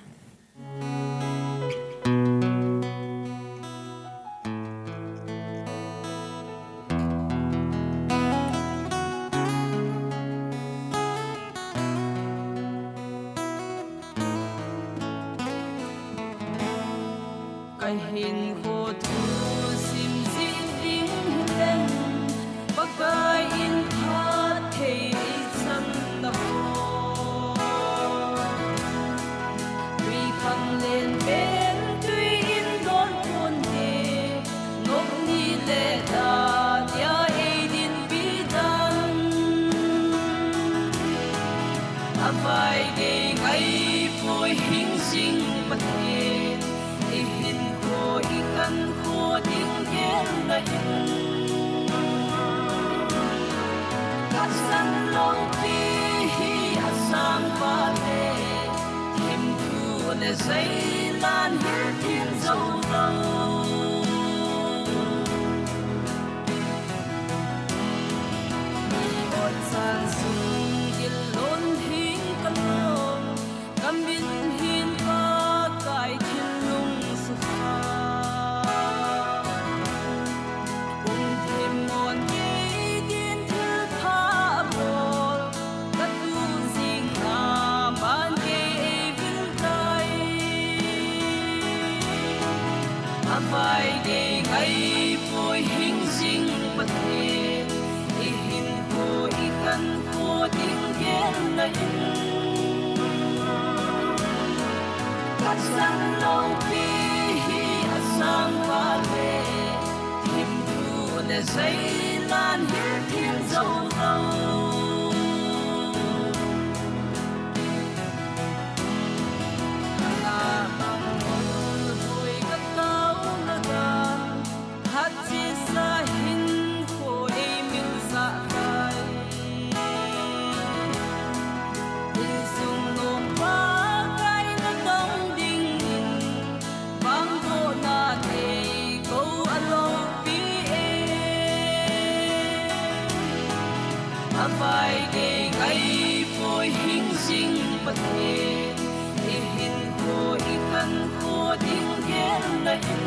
Kahinkho thu simjing ding hihen, Pakai in phatthei eichanna ho. Twikhanglen pen twi in donphun te, nopni le da tia eidinpi dan. Avaigei ngaipoi hing jing Pathen, ihinkho ikhankho ding gelna in. Khatsan loupi hi asang vale, thimthu le jailan hilthem jou lou. Mi otsan sung gil lon hing kalom, kamin hin Pakai thinlung sukha. Um thim mon kei din thilpha bol, katu jing aman kei eivil tai. Avaigei ngaipoi hing jing Pathen, ihinkho ikhankho ding gelna in. Khatsan loupi hi asang vale, thimthu le jailan hilthem jou lou. Kala mangol hoi katao nadan, hatchesa hinkho eimil sah tai. Insung nom Pakai natong dingin, vangbohna nei kou aloupi e. Avaigei ngaipoi hing jing Pathen, ihinkho ikhankho ding gelna in.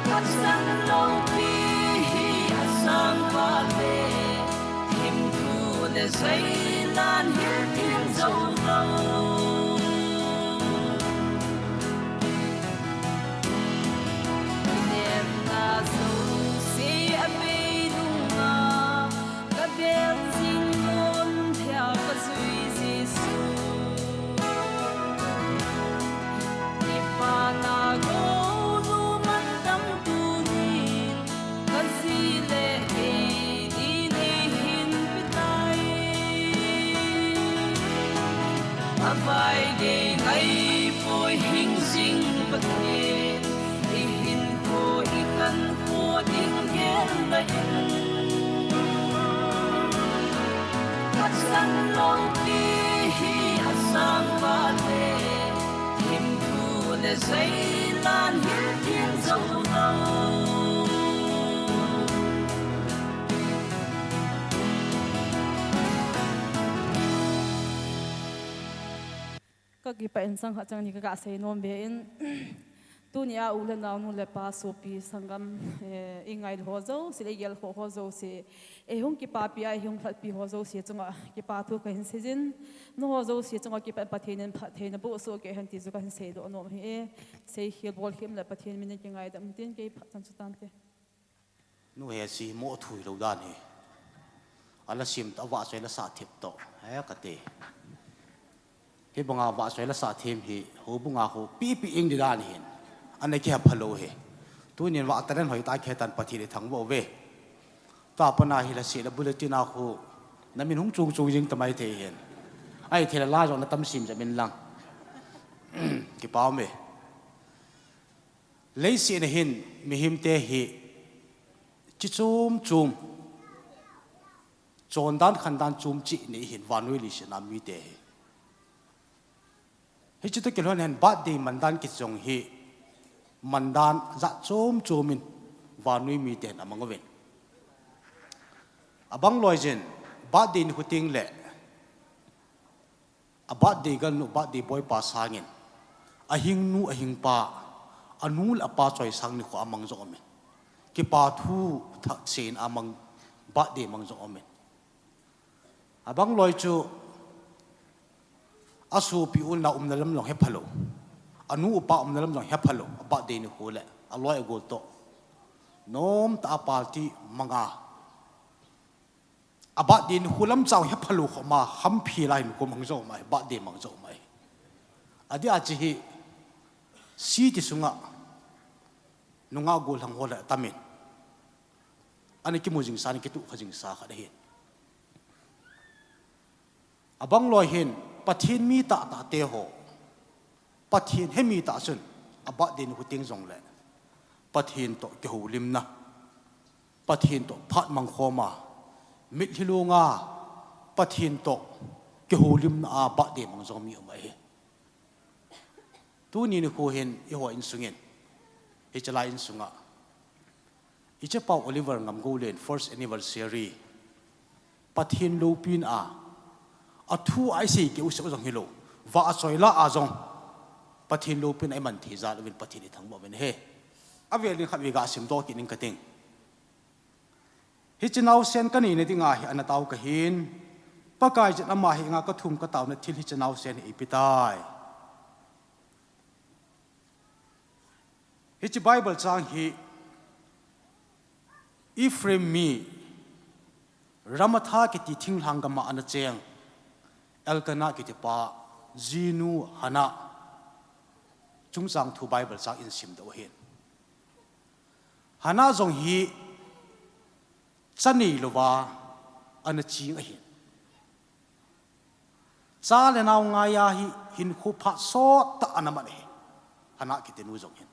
Khatsan loupi hi asang vale, thimthu le jailan hilthem jou lou. Kinemna jouse abei nunga, kabel jing lon thea kajui Jesu. Kipana gou lu mantam tunin, kaji le kei din eihin petai. Avaigei ngaipoi hing jing Pathen, ihinkho ikhankho ding gelna in. Khatsan loupi hi asang vale, thimthu le jailan hilthem jou lou. Kakipah in chang khat chang ni kaga seinom be in. Tunia u le nao, nu le pa, sopi sanggam, eh, ingailu ho jouse le igel ho jouse, eihung kipapi a, eihung lhatpi ho jouse chunga kipa thu kahin seijin. Nangho jouse chunga kipah in Pathen in phattheina bohsoh kei hen ti chu kahin seidoh nom ahi e. Seikhel bolkhel le Pathen min in kingaidam tin kei phat chan chu tante. Nu he, hiche moh thu hilou dan hi. Ala sim ta vahchoi la sah thep toh, he kati. Hibanga vahchoi la sah them hi houbunga khu pipi ing di dan hin, ana kihepha lou hi. Tunin vah talent hoitah a kihetan Pathen ithangvah uve. Tua pana hi lhaset le bulletin a khu namin hung chung chung jing tamai thei hin. Ahithei le la jong natam sim jep in lang. Kipa ume. Leiset a hin mihemte hi chi chom chom, chondan khandan chom cheh nei hin vannoi leiset a mite hi. Hiche toh kilhon hin birthday mandan kiti jong hi mandan jat chom chom in vannoi mite hin amang uvin. Abang loi jin birthday nikho teng le a birthday galnu, birthday boy pa sangin, ahing nu, ahing pa, anu le apa choisang nikho amang jong umin. Kipa thu thah seiyin amang, birthday mang jong umin. Abang loi chu, asopi u le nao umna lam jong hepha lou. Anu upa umna lam jong hepha lou. A birthday nikho le, aloi agol toh. Nomtah a party manga. A birthday nikho lam chau hepha lou khoma, hamphel a hin nikho mang jong um ahi, birthday mang jong um ahi. Adeh a hiche hi, city sunga, nungah gollhang ho le atamin. Ana kimu jingsa, ana kitoh kha jingsa khat ahi. Abang loi hin, Pathen mi tahtah te ho, Pathen he mi tah chun, a birthday nikho teng jongle, Pathen toh kihoulimna, Pathen toh phat mang khom a, mitlhi lunga, Pathen toh kihoulimna a birthday mang jong mi um ahi. Tuni nikho hin eiho insungin, hiche lai insunga, i chapa Oliver Ngamgoulen first anniversary, Pathen loupina a, a thu a isei keu seh jong hilou, vahchoi lah a jong, Pathen loupina a iman thei jal uvin Pathen ithangvah uvin ahi. Avel in khatvei ga simdoh kit ning kating. Hiche naosen kaneina dinga hi ana tao kahin, Pakaiyin ama henga kathum kataona thil hiche naosen hi eipe tai. Hiche Bible chang hi Ephraim mi, Ramatha kiti thinglhang gam a ana cheng, Elkanah kiti pa, jinu Hannah chungchang thu Bible chang in simdoh ahin. Hannah jong hi cha neilouva ana ching ahin. Cha le nao ngaiya hi hinkho phat sot tah ana man ahi. Hannah kiti nu jong hin,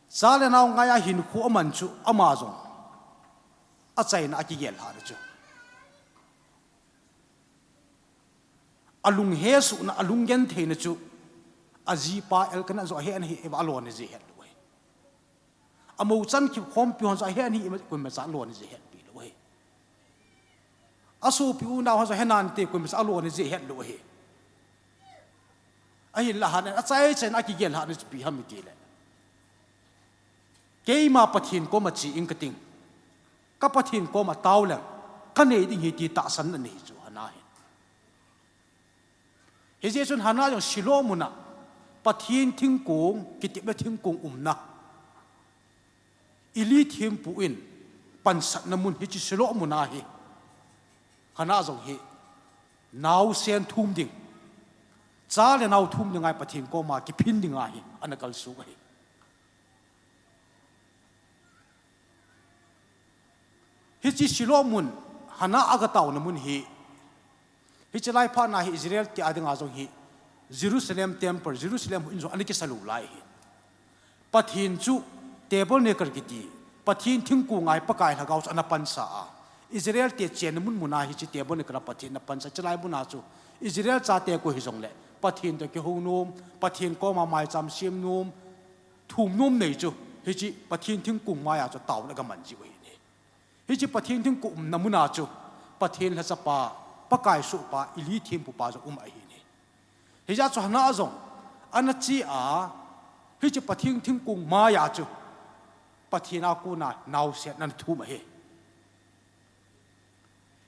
cha le nao ngaiya hinkho aman chu ama jong achaina a kigel lhahna chu, alung hesohna, alung gentheina chu, ajipa Elkanah jong ahe ana hi, eva alon aje hetlou ahi. Amou chan khipkhompi hon jong ahe ana hi, koimacha alon aje hetpi lou ahi. Asopi unau hon jong ahe nante, koimacha alon aje hetlou ahi. Ahinla Hannah in achaichaina a kigel lhahna chu ipi ham itile, keima Pathen koma che ing kating, ka Pathen koma tao leng kanei ding ahi ti tahsanna anei chu Hannah hin. Hijeh chun Hannah jong Shiloh muna, Pathen thingkong, kitepna thingkong umna, Eli thempu in pansatna mun hiche Shiloh muna hi, Hannah jong hi naosen thum ding, cha le nao thum dinga hi Pathen koma kiphin dinga hi ana kalsong ahi. Hiche Shiloh mun, Hannah aga taona mun hi, hiche lai phatna hi Israel te a dinga jong hi Jerusalem temple, Jerusalem in jong ana kisa lou lai ahi. Pathen chu tabernacle kiti, Pathen thingkong a hi Pakai lhagao chu ana pansa a, Israel te chenna mun muna hiche tabernacle a Pathen ana pansa, hiche lai muna chu Israel chate koi hijongle Pathen toh kihou nom, Pathen koma maicham sem nom, thum nom nei chu, hiche Pathen thingkong maiya chu taona aga man jiu ahi. Hiche Pathen thingkong umna muna chu Pathen lhachapa, Pakai sohpa, Eli thempupa jong um ahi. Hijeh chun Hannah jong ana che a, hiche Pathen thingkong maiya chu Pathen a kona naosen ana thum ahi.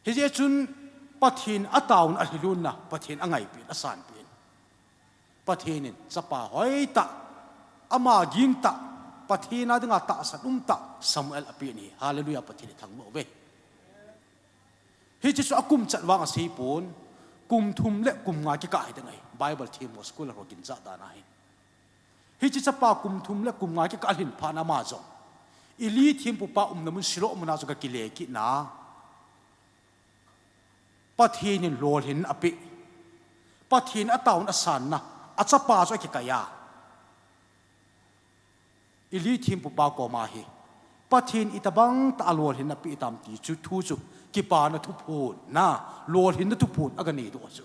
Hijeh chun Pathen ataona, alhilunna, Pathen angaipeh in, asanpeh in, Pathen in chapa hoitah, ama gingtah, Pathen a dinga tahsan umtah Samuel apen ahi. Hallelujah, Pathen ithangvah uve. Hiche chu akum chat vang aseipon, kum thum le kum nga kikah hiding ahi, Bible themmo scholar ho ginchat dan ahi. Hiche chapa kum thum le kum nga kikah lhin phatna ama jong, Eli thempupa umna mun Shiloh muna chu aga kile kitna, Pathen in lolhinna apeh, Pathen ataona asanna, achapa chu akikai a, Eli thempupa koma hi Pathen itobang tah a lolhinna apeh tam ti chu, thu chu kipana thuphonna, lolhinna thuphon aga neidoh chu.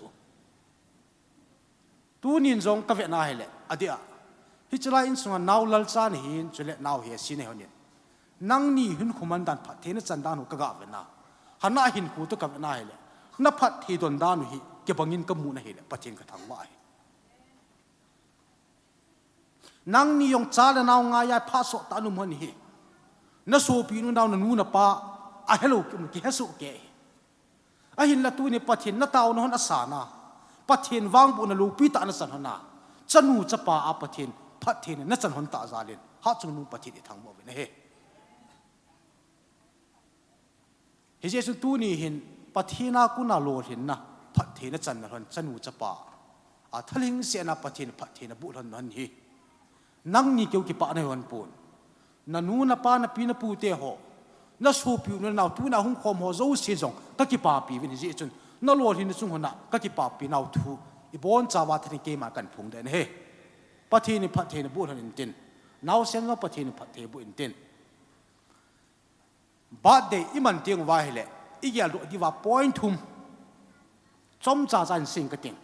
Tunin jong kavetna hile, adeh a, hiche lai insunga nao lalcha nahin, chule nao hese nahi hon in, nangni hinkho man dan, phatthei nachan dan u kaga vetna, Hannah hinkho toh kavetna hile, naphatthei don dan u hi kibangin kamu nahile Pathen kathangvah ahi. Nangni jong cha le nao ngaiya phat sottah a naum hon hi, nasopi nunau, nanu napa ahelou kium, kihesoh kei ahi. Ahinla tuni Pathen nataona hon asana, Pathen vangbohna loupitah nachan hon a, chanu chapa a Pathen phattheina nachan hon tah jal in, Hatchungnung Pathen ithangvah uvin ahi. Hijeh chun tuni hin Pathen a kona lolhinna, phattheina channa lhon chanu chapa a thalhingsetna Pathen phattheina boh lhon lhon hi, nangni keu kipah nahi hon pon. Nanu napa, napi napu teho, Nasopiu nanao tuna hung khom ho jouse jong kakipapi uvin, hijeh chun nalolhin nachung hon a kakipapi nau thu ibonchauva thanin keiman kahin phongdoh ahi. Pathen in phatthei naboh lhon intin, naosen jong Pathen in phatthei boh intin. Birthday iman teng uva ahile, igeldoh diuva point thum chomcha cha hin seiing kating.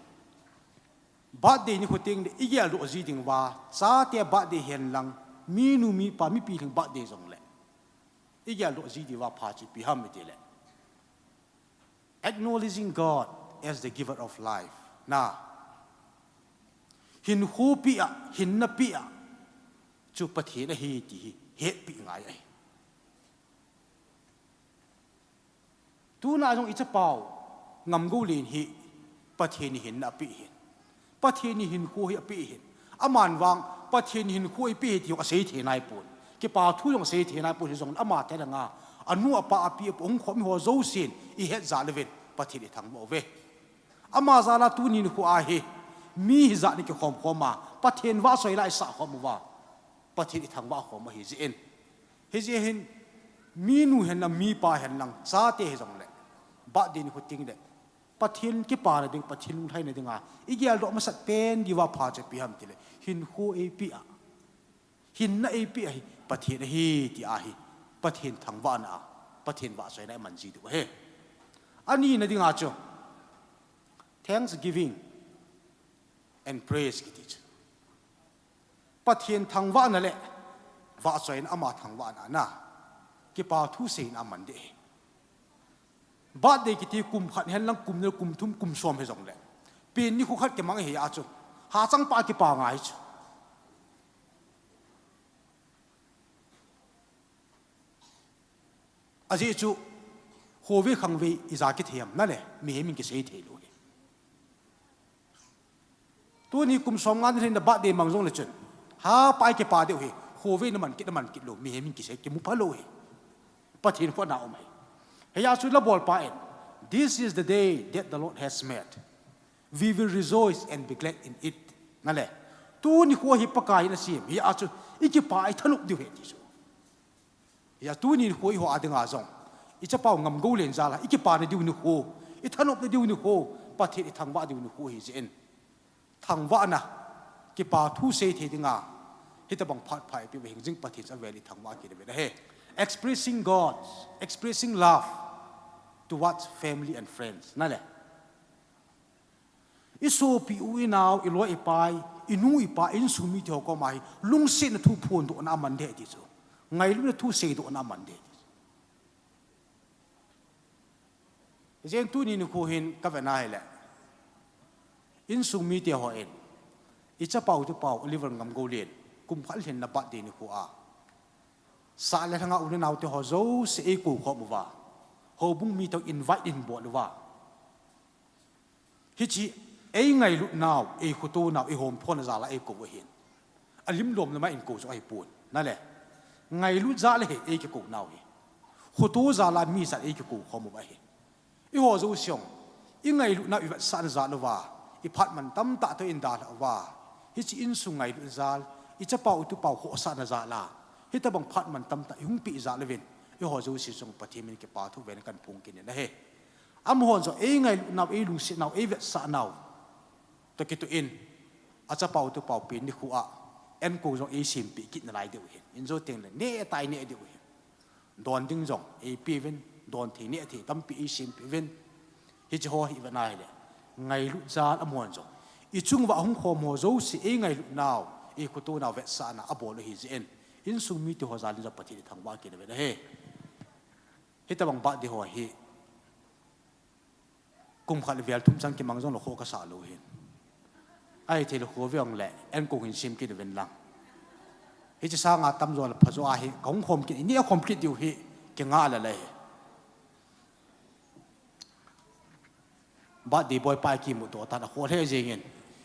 Birthday nikho tengle igeldoh ji ding uva, chate birthday hen lang, minu mipa mipi lhing birthday jongle igeldoh ji diuva phachepi ham itile, acknowledging God as the giver of life. Na, hinkho peh a, hinna peh a chu Pathen ahi ti hi hetpeh ngai ahi. Tuna jong ichapau Ngamgoulen hi Pathen in hinna apeh ahin, Pathen in hinkho hi apeh ahin. Aman vang Pathen in hinkho eipeh ahi ti jong asei thei naipon, kipa thu jong asei thei naipon, hijongle ama thalheng a anu apa api apu hung khom ho jousen ihet jal uvin Pathen ithangvah uve. Ama jal a tuni nikho a hi mi hijat in kikhom khom a, Pathen vahchoi la isah khom uva, Pathen ithangvah khom u ahijeh in. Hijeh hin, minu hen lang, mipa hen lang, chate hijongle, birthday nikho tengle Pathen kipana ding, Pathen lunglhaina dinga igeldoh masat pen diuva phachepi ham itile, hinkho eipeh a, hinna eipeh a hi Pathen ahi ti ahi, Pathen thangvahna a, Pathen vahchoina iman ji diu ahi. Anina dinga chu thanksgiving and praise kiti chu, Pathen thangvahna le vahchoina, ama thangvahna a kipa thu seina aman ding ahi. Birthday kiti kum khat hen lang, kum ni, kum thum, kum som hijongle, pen nikho khat kimang ahi a chu, hachangpa kipa ngai chu. Ajeh chu, khovei khangvei ija kithei ham nale, mihem in kisei theilou hi. Tuni kum somnga ni lhin na birthday mang jongle chun, hapa ikipa diu hi, khovei naman kit, naman kit lou, mihem in kisei, kimu phalou hi. Pathen khut a um ahi. Hijeh a chu labolpa in, This is the day that the Lord has made. We will rejoice and be glad in it. Nale, tuni nikho hi Pakai in asem, hijeh a chu ikipa, ithanop diu ahi ti chu. Hijeh a tuni nikho eiho a dinga jong, ichapau Ngamgoulen jal a ikipana diu nikho, ithanopna diu nikho, Pathen ithangvah diu nikho ahijeh in, thangvahna, kipa thu sei thei dinga hitobang phat pha eipeh uva hingjing Pathen chu avel ithangvah kit uvin ahi. Expressing God, expressing love towards family and friends. Nale, isopi u, inao, iloi ipai, inu ipa, insung mite ho koma hi lungsetna thu phondohna aman ding ahi ti chu, ngailutna thu seidohna aman ding ahi ti chu. Hijeh in tuni nikho hin kavet na hile, insung mite hon, ichapau itupau Oliver Ngamgoulen kum khat lhinna birthday nikho a, sah le lhanga u le naote ho jouse eikou khom uva, houbung mite invite in bol uva, hiche eingailutnau, eikhotonau, eihomphona jal a eikou ahin, alim lom lama in kou jong ahipon, nale, ngailut jal a hi eikikounau hi, khoto jal a mi jat eikikou khom uva ahi. Eiho jouse jong, ingailutnau ivetsahna jal uva, iphat man tamtah toh indalhah uva, hiche insung ngailut jal, ichapau itupau khohsahna jal a, hitobang phat man tamtah ihung peh jal uvin, eiho jouse jong Pathen min kipa thu ven kahin phong kit in ahi. Amahon jong eingailutnau, eilungsetnau, eivetsah nau toh kitoh in, achapau itupau pen nikho a, enkou jong eisempeh kit nalai diu ahin, injo tengle neh tah a ineh diu ahin, don ding jong eipeuvin, don thei neh thei tampi eisempeh uvin. Hiche ho hi ivet na hile, ngailut jal amahon jong, ichung uva hung khom ho jouse eingailutnau, eikhotonau vetsahna abol u ahijeh in, insung mite ho jal in jong Pathen ithangvah kit uvin ahi. Hitobang birthday ho hi kum khat le vel thum chang kimang jongle khoh kasah lou ahin. Ahithei le khovei jongle enkou hin sem kit uvin lang, hiche sanga tamjo le phajo a hi kahung khom kit, ineh khom kit diu hi kingah lel ahi. Birthday boy pa akimuto tan, akhoh lheh jengin,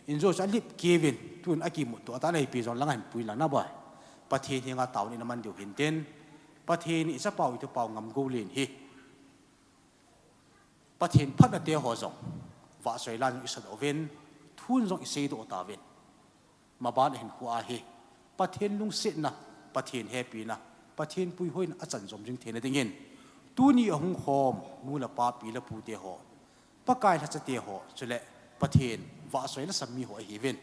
injo chu alip kit uvin, tun akimuto tan, ipi jong lang ahin pui lang, na boy, Pathen henga taona in aman diu hintin, Pathen in ichapau itupau Ngamgoulen hi Pathen phatnate ho jong vahchoi la jong isadoh uvin, thun jong iseidoh tauvin, maban a hinkho a hi Pathen lungsetna, Pathen hepina, Pathen puihoi in achan jom jing theina dingin, tuni ahung khom nu le pa, pi le pu te ho, Pakai lhacha te ho, chule Pathen vahchoi lhasam mi ho ahiuvin,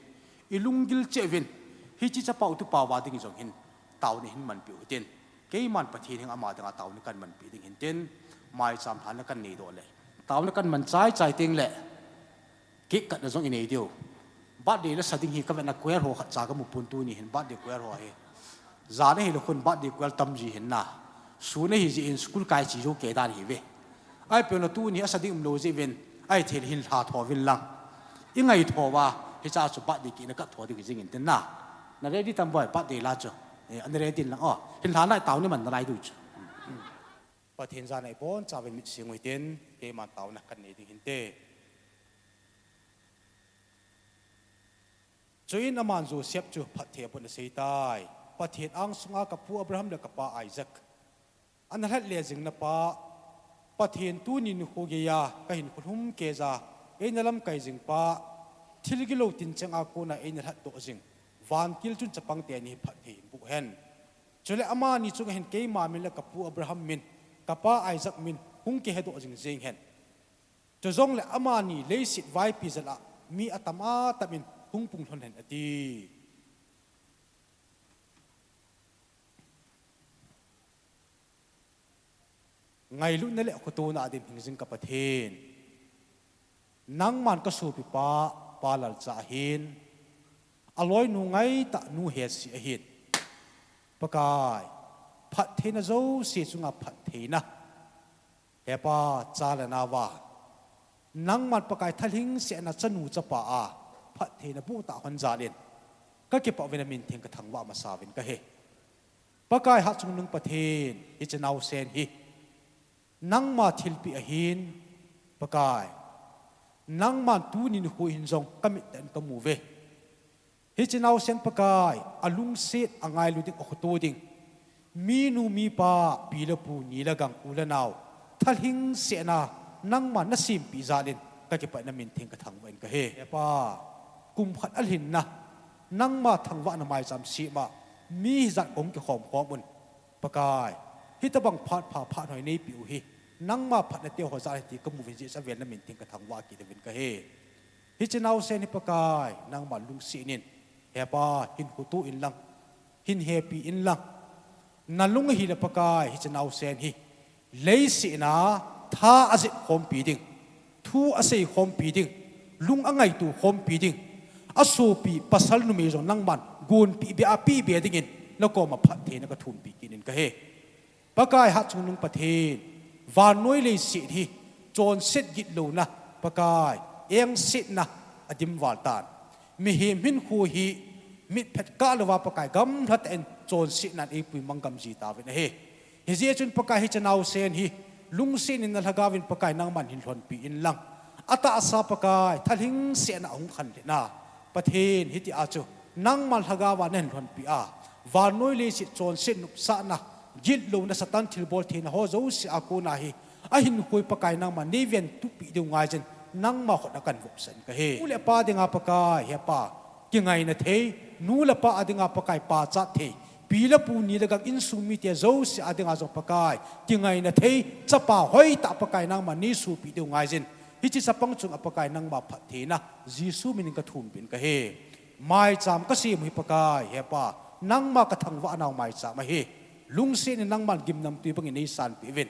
ilunggil cheh uvin, hiche chapau tupau a ding jong hin taona hin manpeh u hitin, keiman Pathen henga ama dinga taona kahin manpeh ding hintin, maicham lhana kahin neidoh le taona kahin man chaichai tengle cake cut na jong inei diu. Birthday lasa ding hi kavetna choir ho khatcha kamu pon, tuni hin birthday choir ho hi. Jan ahile khun birthday choir tamji hin na. Sun ahijeh in school kai che jou kei dan ahiuve. Ahipeu na tuni asa ding umlou jeh uvin, ahithei le hin lha tho uvin lang, ingaitho uva, hichea chu birthday cake na cut tho ding hijing intin na. Na ready tam boi, birthday la chu? Eh, ana ready in lang o. Hin lha nai, taona man nalai diu chu. Pathen jana ibonchauvin mitsi u hitin, keiman taona kahin nei ding hinte. Chuin aman Joseph chu phatthei abon aseitai. Pathen angsunga kapu Abraham le kapa Isaac ana lhat le jing na pa, Pathen tuni nikho geiya kahinkho lhum keija eina lamkai jing pa, thil gilou tinchenga kona eina lhatdoh jing vantil chun chapang teni hi phatthei hin boh hen. Chule amani chunga hin keima min le kapu Abraham min, kapa Isaac min hung kihedoh jing jeng hen. Chujongle amani leiset vaipi jal a mi atam atam in hung pung lhon hen, ati. Ngailutna le khotona a dim hingjing ka Pathen, nangman kasopipa, pa Lalcha ahin, aloinu ngaitah nu Hesi ahin. Pakai, phattheina jouse chunga phattheina. Hepa, cha le nauva, nangman Pakai thalhingsetna chanu chapa a phattheina bohtah hon jal in, kakipah uvin, namin theng kathangvah masa uvin kahi. Pakai, Hatchungnung Pathen, hiche naosen hi nangma thilpeh ahin, Pakai, nangman tuni nikho hin jong kamit tah in kamu uve. Hiche naosen Pakai, alungset, angailu ding, akhoto ding, minu mipa, pi le pu, ni le gang, u le nao, thalhingsetna nangman nasempeh jal in kakipah in, namin theng kathangvah in kahi. Hepa, kum khat alhinna nangma thangvahna maicham sem a mi hijat kahung kikhom khom un. Pakai, hitobang phat pha, phat hoi neipeh u hi nangma phatna teho jal ahi ti kamu uvin, hijeh chun avel namin theng kathangvah kit uvin kahi. Hiche naosen hi Pakai, nangman lungset in, Hepa, hin khoto in lang, hin hepi in lang. Nalung ahile Pakai, hiche naosen hi leiset a tha ajep khompi ding, thu asei khompi ding, lung angaito khompi ding, asopi pasal numei jong nangman gonpeh be a peh be dingin nakoma phattheina kathumpeh kit in kahi. Pakai, Hatchungnung Pathen, vannoi leiset hi chonset gitlouna, Pakai, engsetna adim val tan. Mihem hinkho hi mitphet kah louva Pakai, gamlha tah in chonsetnan eipui mang gam ji tauvin ahi. Hijeh chun Pakai, hiche naosen hi lungset in, nalhagao vin Pakai, nangman hin lhonpi in lang. Atahsa Pakai, thalhingsetna ahung khanlhit na, Pathen, hitia chu nangman lhagao va nahin lhonpi a, vannoi leiset chonset nopsahna, gitlouna, Satan thilbol theina ho jouse a kona hi ahinkho hi Pakai, nangman neiventup peh diu ngaijin, nangma khut a kahin vopsan kahi. Nu le pa dinga Pakai, Hepa, kingaina thei, nu le pa a dinga Pakai, pachat thei, pi le pu, ni le gang, insung mite jouse a dinga jong Pakai, kingaina thei chapa hoitah Pakai, nangman neisopi diu ngaijin, hiche chapang chunga Pakai, nangma phattheina Jesu minin kathumpeh in kahi. Maicham kasem u hi Pakai, Hepa, nangma kathangvah nau maicham ahi. Lungset in nangman gimnamtui bangin neisanpeh uvin.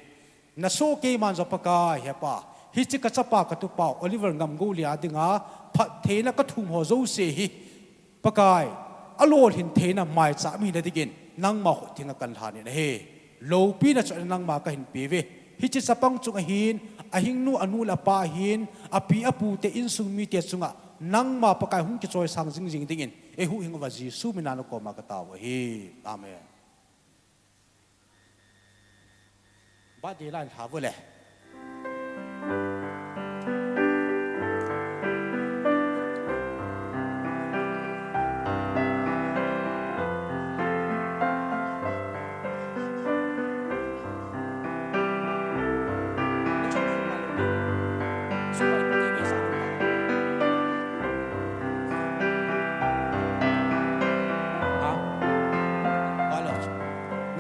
Nasoh keiman jong Pakai, Hepa, hiche kachapa katupau Oliver Ngamgoulia dinga phattheina kathum ho jouse hi Pakai, alolhin theina maicham ahina dingin nangma khut thenga kahin lhanin ahi. Loupina chu nangma kahin peuve. Hiche chapang chunga hin, ahingnu, anu le apa ahin, api apute, insung mite chunga nangma Pakai hung kichoisang jingjing dingin eihuhhing uva Jesu mina nakoma katao u ahi. Amen. Birthday la in lha vo le.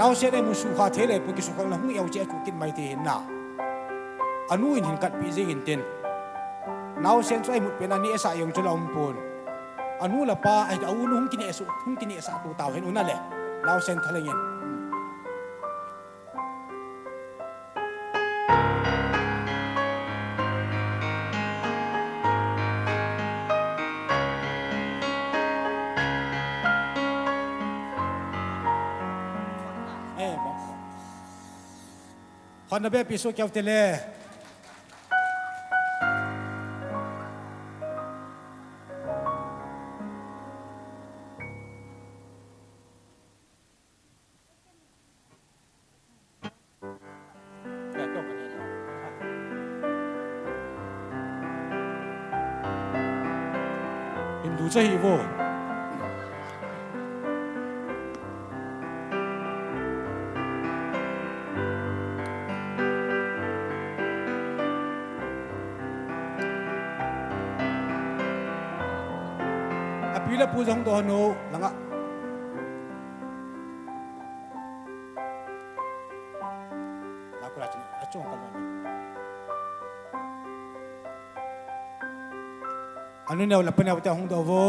Naosen a imu sukha thei le pu, kisukha na hung eu che chu kin mai ti hin na. Anu in hin katpi jing in tin. Naosen chu a imut pen a ni esa jong chu la um pon. Anu le apa, ai, a u nu hung kine su, hung kine sa tu tau hin u na le. Naosen thaleng in. Eh, ba. Hon na be pi su kiau te le. Hindu cha hi vo. Api le pu jong doh nu langa. Nakula chini, achung kalon. Anu neo le pa neo te hung doh vo.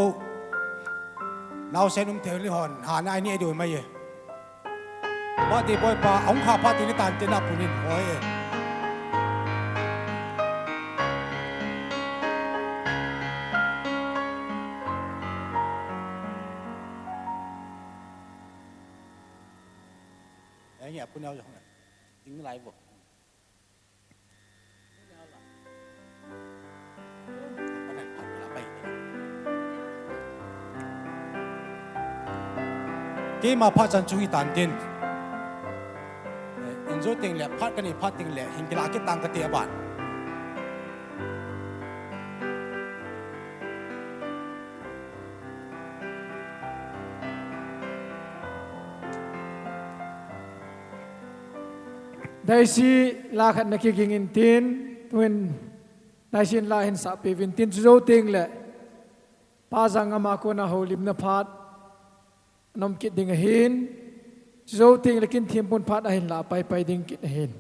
Naosen um thei li hon, ha na ai ni ai doi mai ye. Ba ti boi pa, hung kha pa ti ni tan te na punin, oi e. Ai ni a pu neo jong. Ding lai vo. Keima phat chan chu hi tan tin. Eh, in jo teng le, phat ka nei phat teng le, hin kila kit tang ka te aban. Daisy la khat na kiging in tin, tuin Daisy in la hin sahpi vin tin, chu jou teng le, Pa Jangam a kona houlimna phat, anom kit ding ahin, chu jou teng le kin thimpun phat ahin la pai pai ding kit ahin.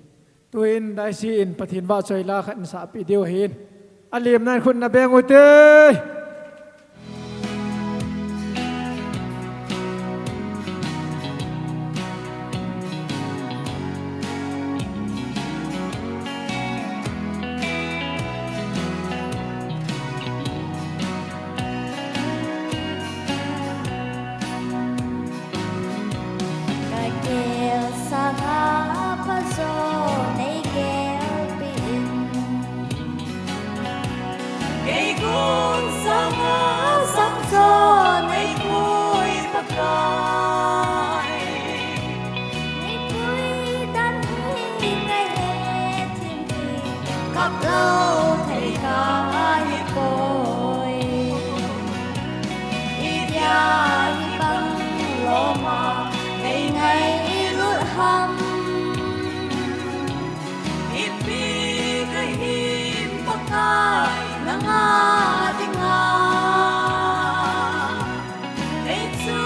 Tuin Daisy in Pathen vahchoi la khat in sahpi diu ahin. Alimna in khut na beng u te. Ka gel sanga pha jo nei gelpin. Kei gon sanga sang jo nei pui Pakai. Nei pui dan hi ngai he thim hi kap lou thei ka hi poi. Itia hi bang loma nei ngailut ham. Ipi kahin Pakai nanga dinga. Kei chu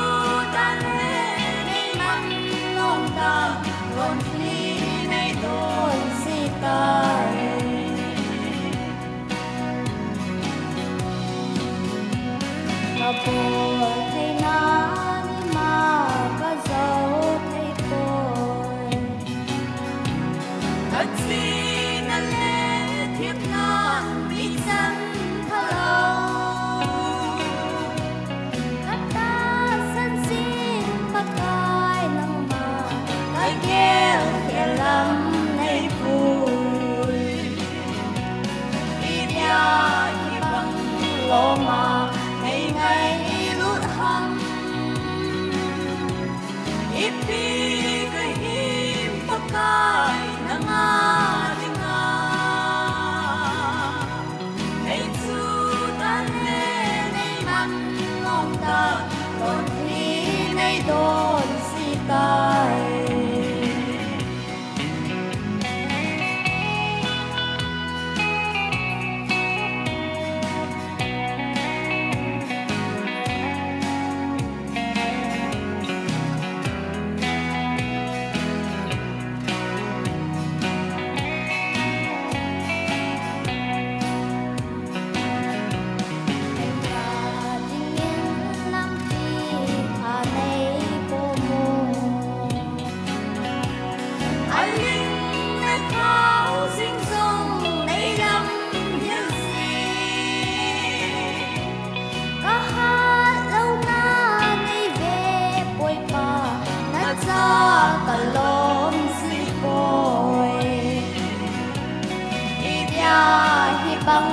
Hi bang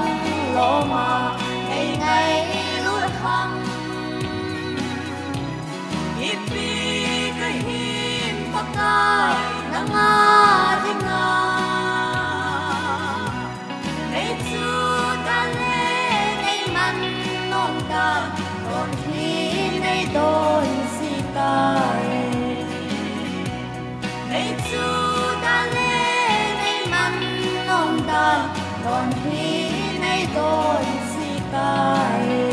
loma nei ngailut ham. Ipi kahin Pakai nanga dinga. Nei chu tale nei man nom ta, don hi nei don si ta e. Nei chu tale nei man nom ta, don hi nei don si ta e.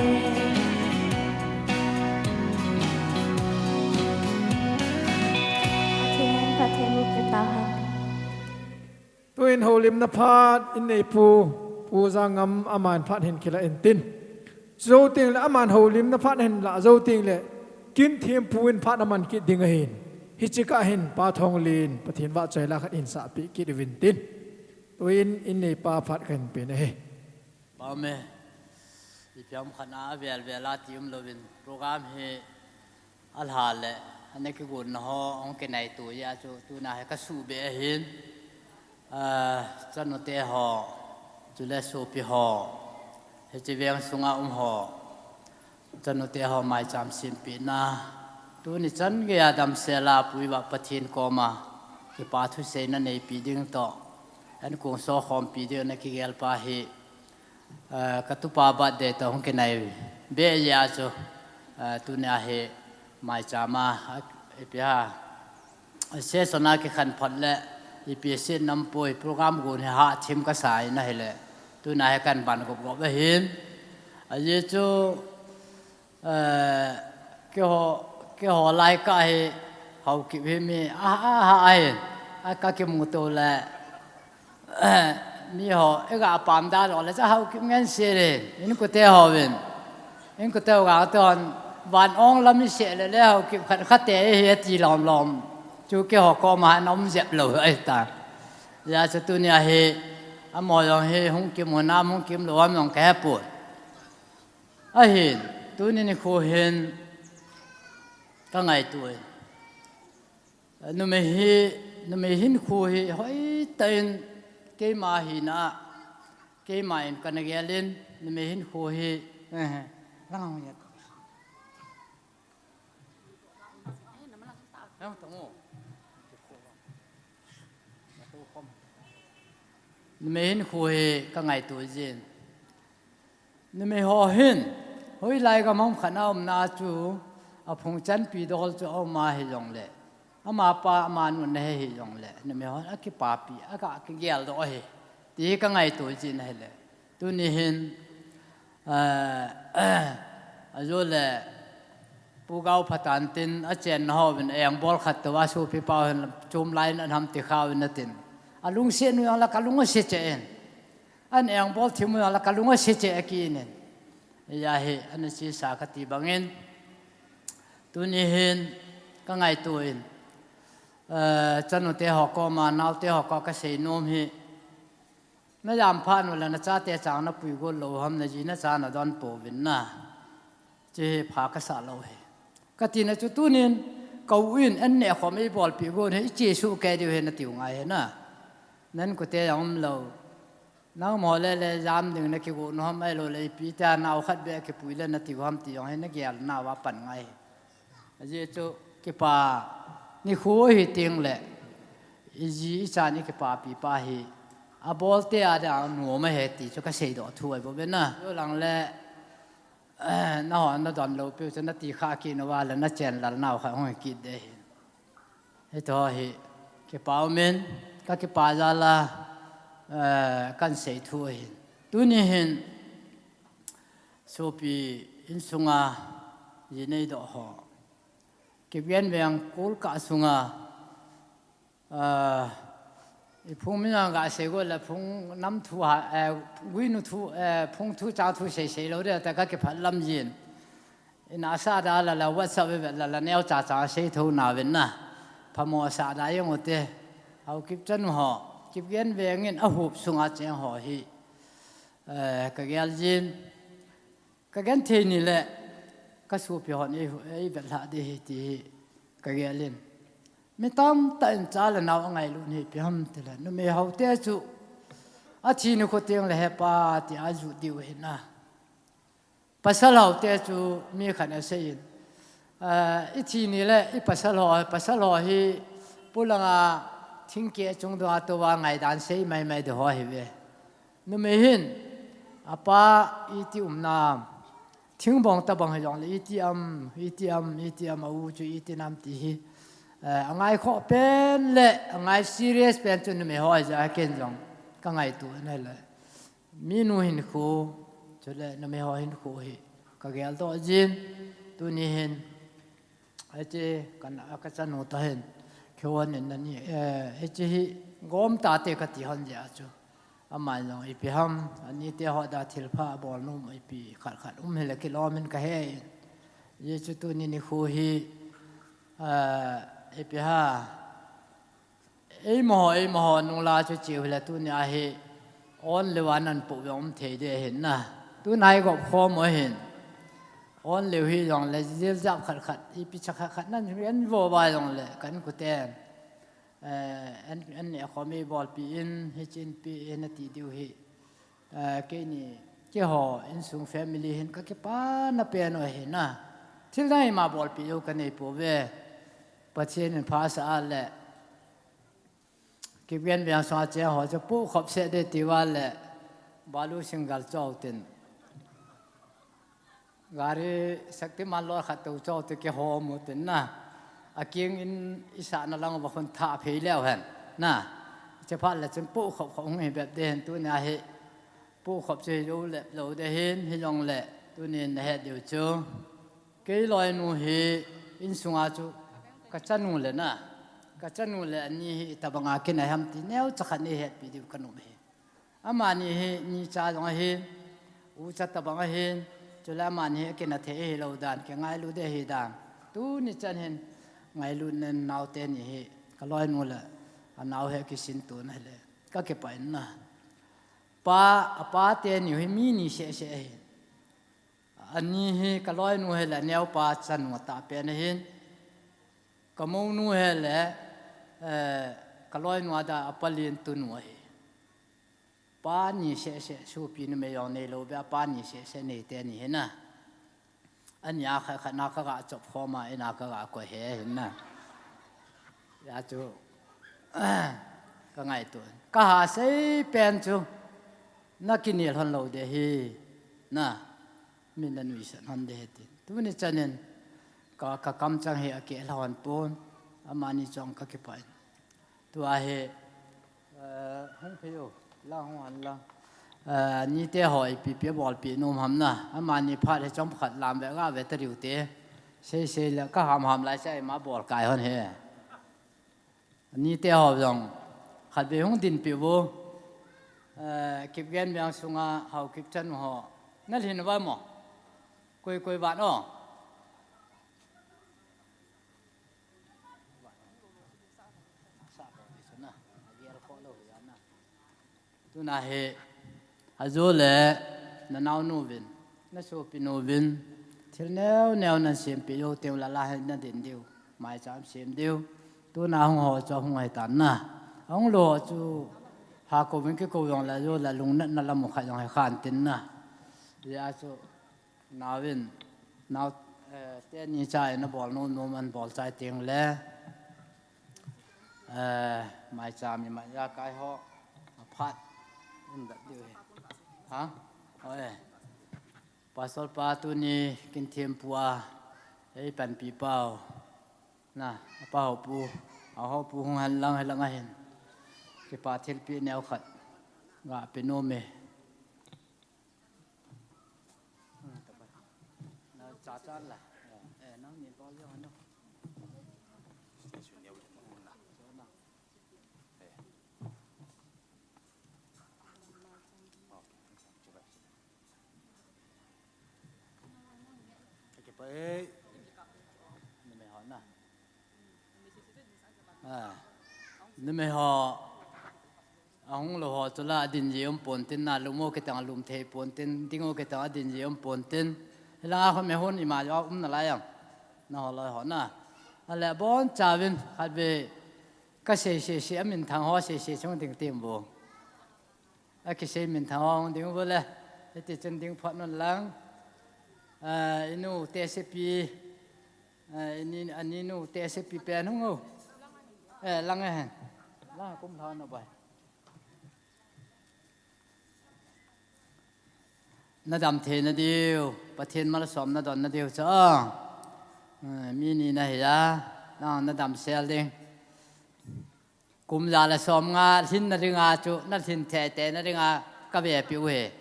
Pathen, Pathen, Pathen. Tuin holimna phat in nei pu, Pu Jangam aman phat hin kila in tin. Jou teng le aman holimna phat hin la jou teng le kin thim pu in phat aman kit ding ahin. Hiche kah hin Pa Thonglin Pathen vahchoi la khat in sahpi kit uvin tin. Tuin in nei pa phat kahin pen ahi. Pame. Ipi ham khat a vel vel a ti um louvin program hi alha le ana kigonna ho hung kinai tu ya chu tuna hi ka suhbe ahin. Ah, chanu te ho, chule sopi ho, hiche veng sunga um ho, chanu te ho maicham sempina, tuni chan geiya damsel a Pu Iva Pathen koma kipa thuseina neipi ding toh, an kong so khompi ding na kigel pa hi, ah, ka tupa birthday toh hung kinai be ya chu, ah, tuni a hi maicham a, ah, ipi ham, session a kikhen phot le, ipi seinom poi, program gon hi hathim kasa in ahile, tuna hi kahin ban gop gop ahin. Ajeh chu, eh, keiho, keiho lai kah hi Haokip hi mi a, a, a, ahin, a ka kimuto le, miho, iga pam da lou le, cha Haokip ngen se le, inkote hovin. Inkote ho ga ton, van ong lam i se le le Haokip khat khat te hi ati lom lom. Chu keiho koma na um jep lou ahi ta. Ya chu tuni a hi, amaho jong hi hung kimu nam, hung kimlou ham jong ka hepon. Ahin, tuni nikho hin, ka ngaito in. Numei hi, numei hinkho hi, hoitah in keima hina, keima in kana gel in, numei hinkho hi, eh, lang ang ya. Numei hinkho hi ka ngaito jin. Numei ho hin, hoilai gam ham khat a umna chu, aphung chanpi dol chu aum ahi jongle, amapa, amanu na he hi jongle, numei ho akipapi, aga kigel doh ahi, ti hi ka ngaito jin ahile. Tuni hin, eh, ajole, Pu Gau Phatan tin achenna hovin, engbol khat toh, asopi pa hin, chom lai in an ham ti kha uvin atin. Alungset u jongle, kalung ase cheh in. An engbol thim u jongle kalung ase cheh akinin. Hijeh hin, ana chesa kati bangin. Tuni hin, ka ngaito in. Eh, chanu te ho koma, nao te ho koma ka seinom hi. Na jam phat u le na chate chang na puigot lou ham, na ji na cha na don pouvin na. Hiche hi pha kasa lou hi. Kati na chu tunin, ka u in an neh khom eibolpeh got hi, i chesuh kei diu hi na tiu ngai hi na. Nan kote jong umlou. Nangho le le jam ding na kigot nom ham ahilou le ipi tia nao khat beh kipui le na tiu ham ti jong hi na gel nau a pan ngai hi. Ajeh chu kipa nikho hi teng le, i ji i chan i kipapi pa hi, abol te a dia nom ahi ti chu ka seidoh thu ahi bou ve na. Jou lang le, eh, nangho na don lou peh u chu na ti kha kit nau a le na chen lal nau kha hung hi kit de hi. Hitoh hi kipa umin, ka kipa jal a, eh, kan sei thu ahin. Tuni hin, sopi insunga ji neidoh ho. Kipgen veng Kolkah sunga, ah, i phung min jong ga sei got le phung nam thu ha, eh, guinu thu, eh, phung thu chang thu sei sei lou de ta ka kiphat lam jin. Ina sa da la la WhatsApp ve la la neo cha cha sei tho na ven na. Phamo sa da jeng u te. Haokip chanu ho. Kipgen veng in a huop sunga cheng ho hi. Eh, ka gel jin. Ka genthei ni le, ka sopi hon ei, ei vetlhah ding ahi ti hi ka gel in. Mi tamtah in cha le nao angailut hi ipi ham tile, numei hao te chu Athi nikho teng le hepa ti a ju diu hin a. Pasal hao te chu mi khat a seiyin. Ah, i thi ni le i pasal ho, pasal ho hi pulanga thingkeh chung dong a tou a ngaidan sei maimai de ho hi ve. Numei hin, apa iti um nam. Thingbong tabang hi jong le iti am, iti am, iti am, a u chu iti nam ti hi. Eh, a ngai khoh pen le, a ngai serious pen chu numei ho hi ja ken jong. Ka ngaitu na le. Minu hinkho, chule numei ho hinkho hi ka geldoh jin, tuni hin, hiche kan, ka chanu toh hin, kihon in ani, eh, hiche hi gom tate kati hon jeh a chu. Ama jong ipi ham, ani te ho da thilpha bol nom ipi khat khat um hile kilom in ka he in. Hiche tuni nikho hi, eh, ipi ha, Eimaho, eimaho, nungla chu chiu hile tuni a hi, on leu a nan pu ve um thei de hin na. Tuni a hi gop khom u hin. On leu hi jong le, jil jap khat khat, ipi cha khat khat nan en vo ba jong le, kan kuten. Eh, en, en ne khom ei bolpi in, hichin pi in ati diu hi. Eh, keini, keiho, insung family hin ka kipana pen u hi na. Thil dang ima bolpi u ka nei pu ve. Pathen in pha sa a le. Kipgen veng sunga cheng ho chu pu khop se de ti va le balu single chou tin. Gari Shaktiman loi khat tou chou te kihom u tin na. A king in i sa na lang va khun tha phei leu hen. Na. Che phat le chun pu khop khop hung hi bep de hen tuni a hi. Pu khop chu hi lou le lou de hin hi jong le. Tuni na he diu chu. Kei loinu hi insunga chu ka chanu le na, ka chanu le ani hi itobanga kinai ham ti neocha khat nei hetpi diu ka nom hi. Amani hi nicha jong ahin, ucha tobang ahin, chule amani hi akina thei hilou dan, kingailu de hi dan. Tuni chan hin ngailu nen naote ni hi ka loinu le anao hi kisin tun hile ka kipah in na. Pa, apa teni hi mi ni seh seh ahin. Ani hi ka loinu hi le neopa chanu atah pen ahin. Ka mounu hi le, eh, ka loinu a da a palin tunu ahi. Pa ni seh seh supi numei jong neilou be a pa ni seh seh neite ni hi na. Ani a khat khat na ka ga chop khom a, ina ka ga koi he hin na. Ya chu, ka ngaitu. Ka ha sei pen chu, na kinel hon lou de hi, na. Min na nuisat hon de hi ti. Tuni chanin ka, ka kamchang hi akeh lha hon pon, amani chong ka kipah in. Tua hi, eh, hung phei u, la hung han la. Eh, nite ho ipi pi bolpi nom ham na. Amani phat hi chom khat lam ve ga ve ta riu te. Sei sei le ka ham ham lai cha ima bol kai hon he. Nite ho jong khat ve hung dinpi u. Eh, Kipgen veng sunga Haokip chanu ho. Na lhin va mo. Koi koi van o. Tuna hi, ajo le, na naonu vin, na sopi nu vin, thil neo neo nan sempi u teu la la hi na din diu, maicham sem diu. Tuna hung ho chu hung hi tan na. Hung lou ho chu, ha ko vin ki ko jong la jo la lung na na la mu kha jong hi khan tin na. Ya chu, Nauvin, nau, eh, teni cha in a bol nom nom an bol chai teng le, eh, maicham ima ja kai ho, a phat, in dat diu hi. Ha? Oi. Pastor pa tuni kin thiam pu a, ei panpi pau. Na, a pa ho pu, a ho pu hung han lang hi lang a hin. Kipa thilpi neo khat. Ga pe nom e. Numei ho, a hung lou ho chu la a din ji um pon tin na, lum u kitang a lum thei pon tin, ding u kitang a din ji um pon tin. Hilanga kho me hun ima jo um na lai ang. Na ho loi ho na. A le bon cha vin khat ve ka sei sei sei a min thang ho sei sei chung ding tim bu. Akisei minthang hung ding uvin le, hiti chun ding phot un lang. Ah, inu te sepi, ah, ini, aninu te sepi pen hung u. Eh, lang e hen. Lang kum lha na bai. Nadam thei nadiu, Pathen malsom nadon nadiu chu. Ah, mi ni nahi a, nang nadam sel ding. Kum ja le som nga lhin nading a chu, nalhin thei thei nading a, kave piu he.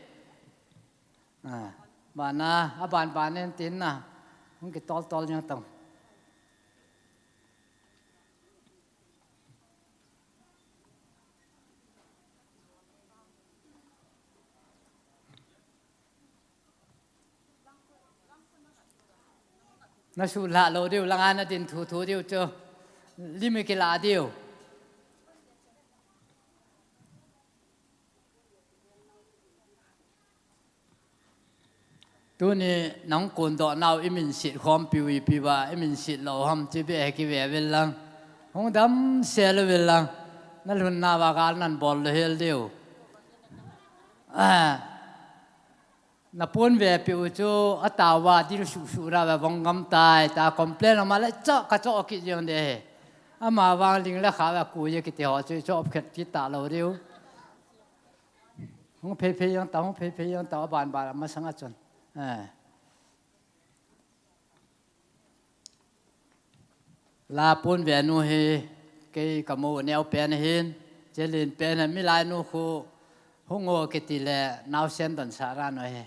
Ah, bana, aban ban nen tin na, hung kitol tol jeng tong. Nasu lha lou diu, langa nadin thu thu diu chu. Lim kila diu. Tuni nang kun doh nau imin sit khom piu ipi ba, imin sit lou ham chi be he kive vel lang. Hung dam sel vel lang. Nalhun nauva gal nan bol lou hel diu. Ah. Napun ve piu chu atauva dil su su ra ve vong ngam tai ta complain ama le cho ka cho ki jeng de he. Ama vang ling le kha ve ku ye kiti ho chu cho khet ti ta lou diu. Hung phei phei jeng ta, hung phei phei jeng ta, ban ban masang a chun. Eh. La pun ve nu hi, kei kamu neo pen hin, chelin pen hin, milai nu khu, hung o kiti le, nau sen don sa ra nu hi.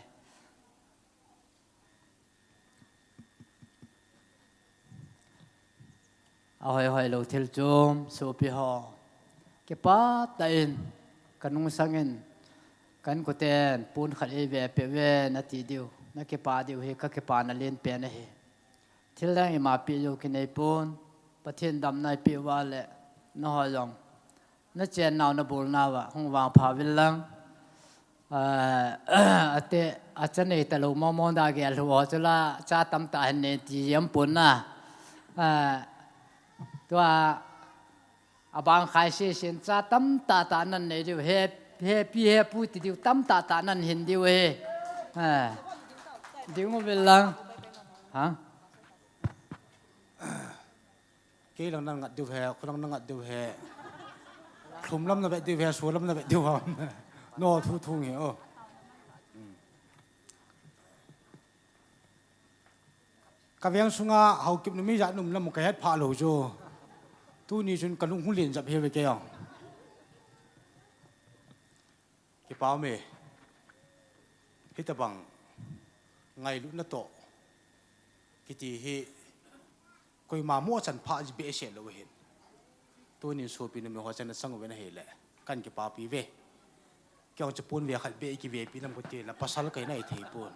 Ahoi hoi lou thil chom, sopi ho. Kipa tah in, kanung sangin, kan kuten, pun khat ei ve pe ve, nati diu, nakipa diu hi, kakipa na len pen ahi. Thil dang ima pe jou kinei pon, Pathen damna ipe uva le, nangho jong. Nachen nau nabol nauva, hung vangpha uvin lang. Ah, ate, acha nei talou momo da gel lou ho chu la, cha tamtah hin nei ti jeng pon na. Ah, tua, abang khai sesen cha tamtah tah nan nei diu, he, he pi he pu ti diu, tamtah tah nan hin diu he. Ah, ding uvin lang. Ha? Kei lang nan ngat diu he, khu lang nan ngat diu he. Lhum lam na ve diu he, su lam na ve diu ham. No thu thung he, oh. Ka veng sunga Haokip numei jat um lam ka het pha lou chu. Tuni chun ka lung hung len jap he ve kei a. Kipa ume. Hitabang ngailutna toh kiti hi koima mo chan pha ji behseh lou hin. Tunin sopi numei ho chan asang uve na hile. Kan kipapi ve. Kei jong chu pon ve khat beh kivepi lam kati la pasal kahi na ithei pon.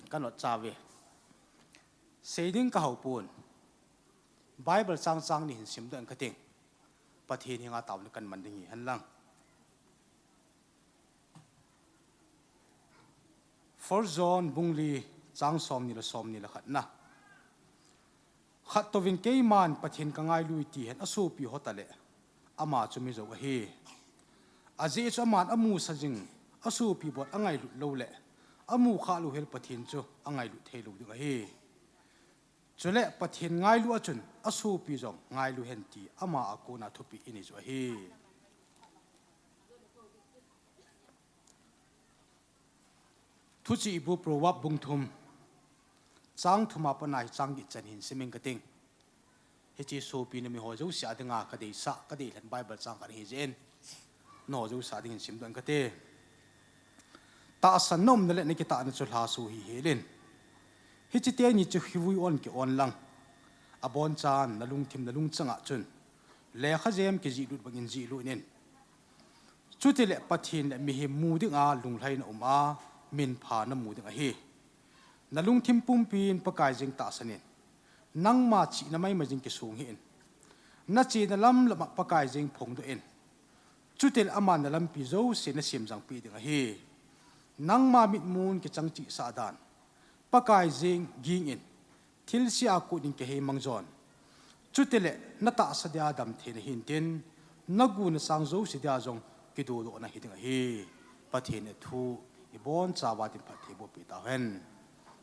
Kan ot cha ve. Sei ding ka hao pon. Bible chang chang ni hin simdoh ing kating. Pathen henga taona kan man ding hi hen lang. First John bung li chang som ni le som ni le khat na. Khat touvin keiman Pathen ka ngailu e ti hen asopi ho tale. Ama chu mijou ahi. Ajeh chu aman amusa jing asopi bou angailut lou le. Amu kha lou hel Pathen chu angailut thei lou ding ahi. Chule Pathen ngailu a chun asopi jong ngailu hen ti ama a kona thupeh inei chu ahi. Thuchih bu Proverb bung thum, chang thum a pat a hi chang get chan hin sim ing kating. Hiche sopi numei ho jouse a dinga ka deisah, ka deilhen Bible chang khat ahi jeh in. Nangho jouse a dingin simdoh ing kate. Tahsan na umna le na kitahna chu lhaso hihel in. Hiche teni chu hivui on ki on lang. Abonchan na lungthim na lungchang a chun. Lekha jem kijihlut bangin jihlut in. Chutile Pathen le mihem mu dinga lunglhaina um a, minpha na mu ding ahi. Na lungthim pumpin Pakai jeng tahsan in. Nangma chihna maimai jeng kisong hih in. Na chena lamlam a Pakai jeng phongdoh in. Chutile aman na lampi jouse na semjang peh ding ahi. Nangma mitmun kichang chehsah dan. Pakai jeng ging in. Thilse a kut in kihei mang jon. Chutile, na tahsa dia damthei nahin tin, na gu na sang jouse dia jong, kidodohna hiding ahi. Pathen in athu ibonchauva dinga phatthei boh peh tauhen.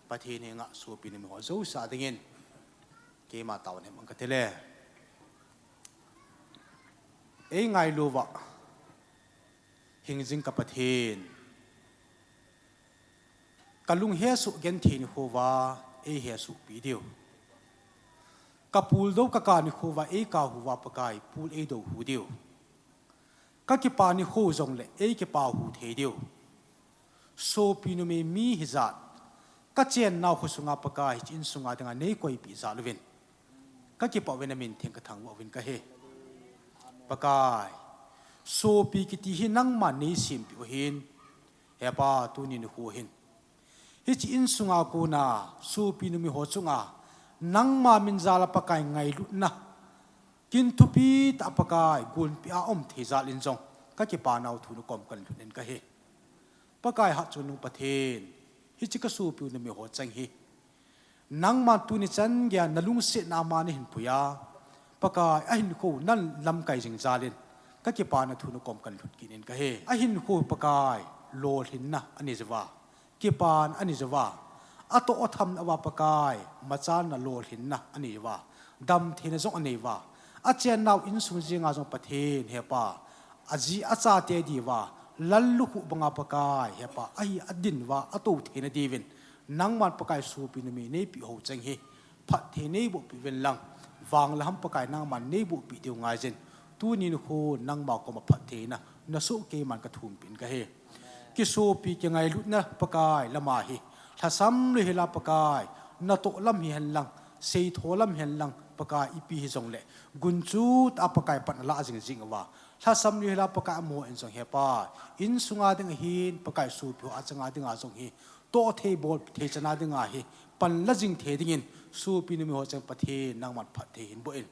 Pathen henga sopi numei ho jouse dingin keima taona hin mang kate le. Ei ngailuva hingjing ka Pathen, ka lung hesoh genthei nikhoa ei hesoh pi diu, ka pul dou ka kah nikhoa ei kah uva Pakai pul ei dou u diu, ka kipa nikho jongle ei kipa u thei diu. Sopi numei mi hijat, ka chennau kho sunga Pakai, hiche insunga dinga nei koipeh jal uvin, ka kipah uvin, na min theng ka thangvah uvin kahi. Pakai, sopi kiti hi nangman nei sempeh u ahin, Hepa, tuni nikho hin hiche insunga kona sopi numei ho chunga nangma min jala Pakai ngailutna kin thupi tah Pakai gonpeh a um thei jal in jong ka kipanau thu na kom kan lhut in kahi. Pakai hatchungnung Pathen, hiche ka sopi u numei ho cheng hi nangman tuni chan geiya na lungsetna ama nahin puiya, Pakai, ahinkho na lamkai jing jal in ka kipana thu na kom kan lhut kit in kahi. Ahinkho Pakai, lolhinna anei jouva, kipana anei jouva, atoh athamna uva Pakai, machalna lolhinna anei uva, damtheina jong anei uva, achennau insung jenga jong Pathen Hepa, aji achate diuva lallukhuh banga Pakai Hepa, ahi adin uva atou theina diuvin nangman Pakai sopi numei neipeh ho cheng hi phatthei neiboh peh uvin lang, vang le ham Pakai nangman neiboh peh diu ngaijin, tuni nikho nangma koma phattheina nasoh keiman ka thumpeh in kahi. Kisopi kingailutna Pakai lama hi lhasam lou hela Pakai, natoh lam hihen lang, seitho lam hihen lang Pakai, ipi hijongle gunchu tah a Pakai pan alah jing jing uva, lhasam lou hela Pakai amaho in jong Hepa, insunga ding ahin Pakai sopi ho achanga dinga jong hi toh thei bol thei chana dinga hi pan la jing thei dingin sopi numei ho cheng Pathen nangman phatthei hin boh in.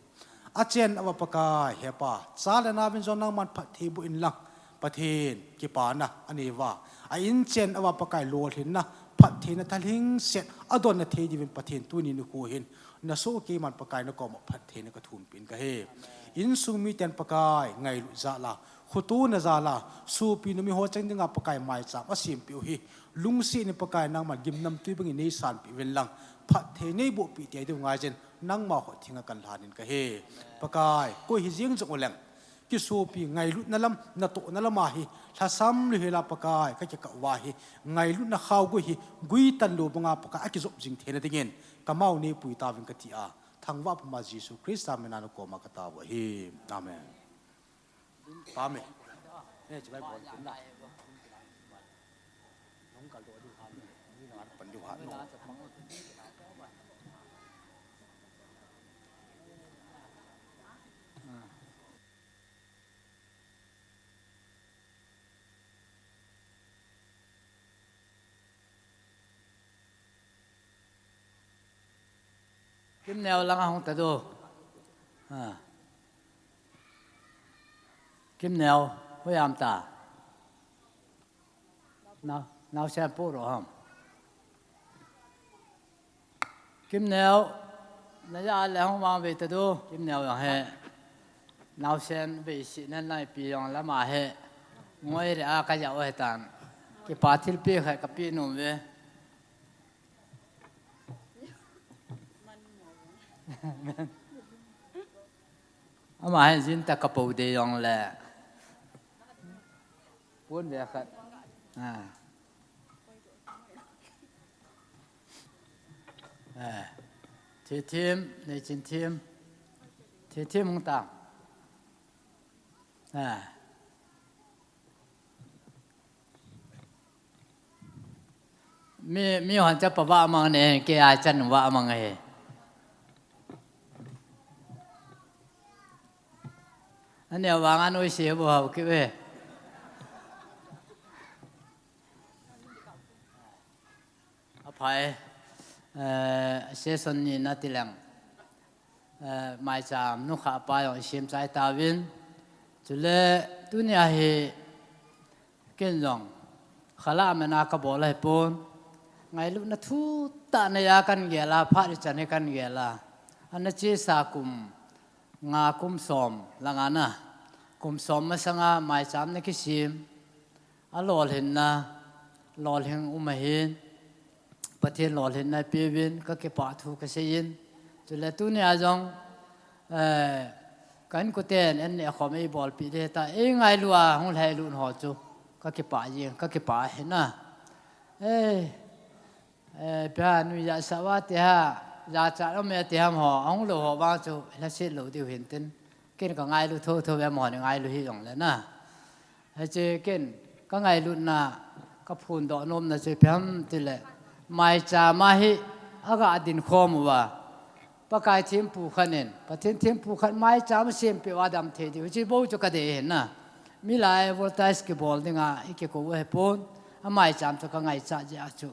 Achen uva Pakai Hepa, cha le nauvin jong nangman phatthei boh in lang, Pathen kipana anei uva, a in chen uva Pakai lolhinna, phattheina thalhingset adonna thei diuvin Pathen tuni nikho hin nasoh keiman Pakai na koma phattheina ka thumpeh in kahi. Insung miten Pakai ngailut jal a, khotona jal a, sopi numei ho cheng dinga Pakai maicham asempeh u hi lungset in Pakai nangman gimnamtui bangin neisanpeh uvin lang, phatthei neiboh peh tei diu ngaijin nangma kho thenga kan lhan in kahi. Pakai, koi hijeng jong uleng, kisopi ngailutna lam, natohna lama hi lhasam lou hela Pakai, ka kikah uva hi ngailutna khaogui hi guitan lou banga Pakai akijop jing theina dingin kamau neipui tauvin kati a, thangvah puma Jesu Christa mina na koma ka tao u ahi. Amen. Pame. Eh, chibai bol pun na. Nong kal do du ha. Ni na pan du ha no. Kimneo langa hung ta du. Ha. Kimneo, hoiya um ta. Nao, naosen pu ro ham. Kimneo, na ja le hung vang ve ta du. Kimneo jong hi naosen ve si nen lai pi jong lama hi ngoi re a ka ja u hitan. Kipa thilpeh khat ka pe nom ve. Ama hi jin ta ka po de jong le. Pun ve khat. Ah. Eh. Thi thim, nei chin thim. Thi thim hung ta. Eh. Mi, mi hon cha pa va mang ne, kei a chan va mang e. Ani a vang an oi se bo hau ki ve. A phai, eh, session ni na ti leng. Eh, maicham nukha pa jong i sem chai tauvin. Chule, tunia hi ken jong khala mena ka bol ahi pon. Ngailutna thu tah nei a kan gel a, phat i chan hi kan gel a. Ana chesa kum nga kum som langa na. Kum som masanga maicham na kisem, alolhinna, lolhing um ahin, Pathen lolhinna peuvin kakipah thu kaseiyin. Chule tunia jong, eh, ka inkoten an neh khom eibolpeh ding ahitai, eingailu a hung lhailut ho chu kakipah jing, kakipah ahi na. Eh, eh, pia nuijat sah uva ti ham, jachat um e ti ham ho, ahung lou ho vang chu lhaset lou diu hintin. Ken kangailu thotho ve, amaho ngailu hijongle na. Hiche ken kangailutna, kaphondoh nomna chu ipi ham tile, maicham a hi aga dinkhom uva, Pakai thempu khat in, Pathen thempu khat maicham asempeh uva adam thei diu, hiche bou chu kadei ahi na. Milai advertise kibol dinga ikikou u ahipon, amaicham chu kangaichat jeh a chu,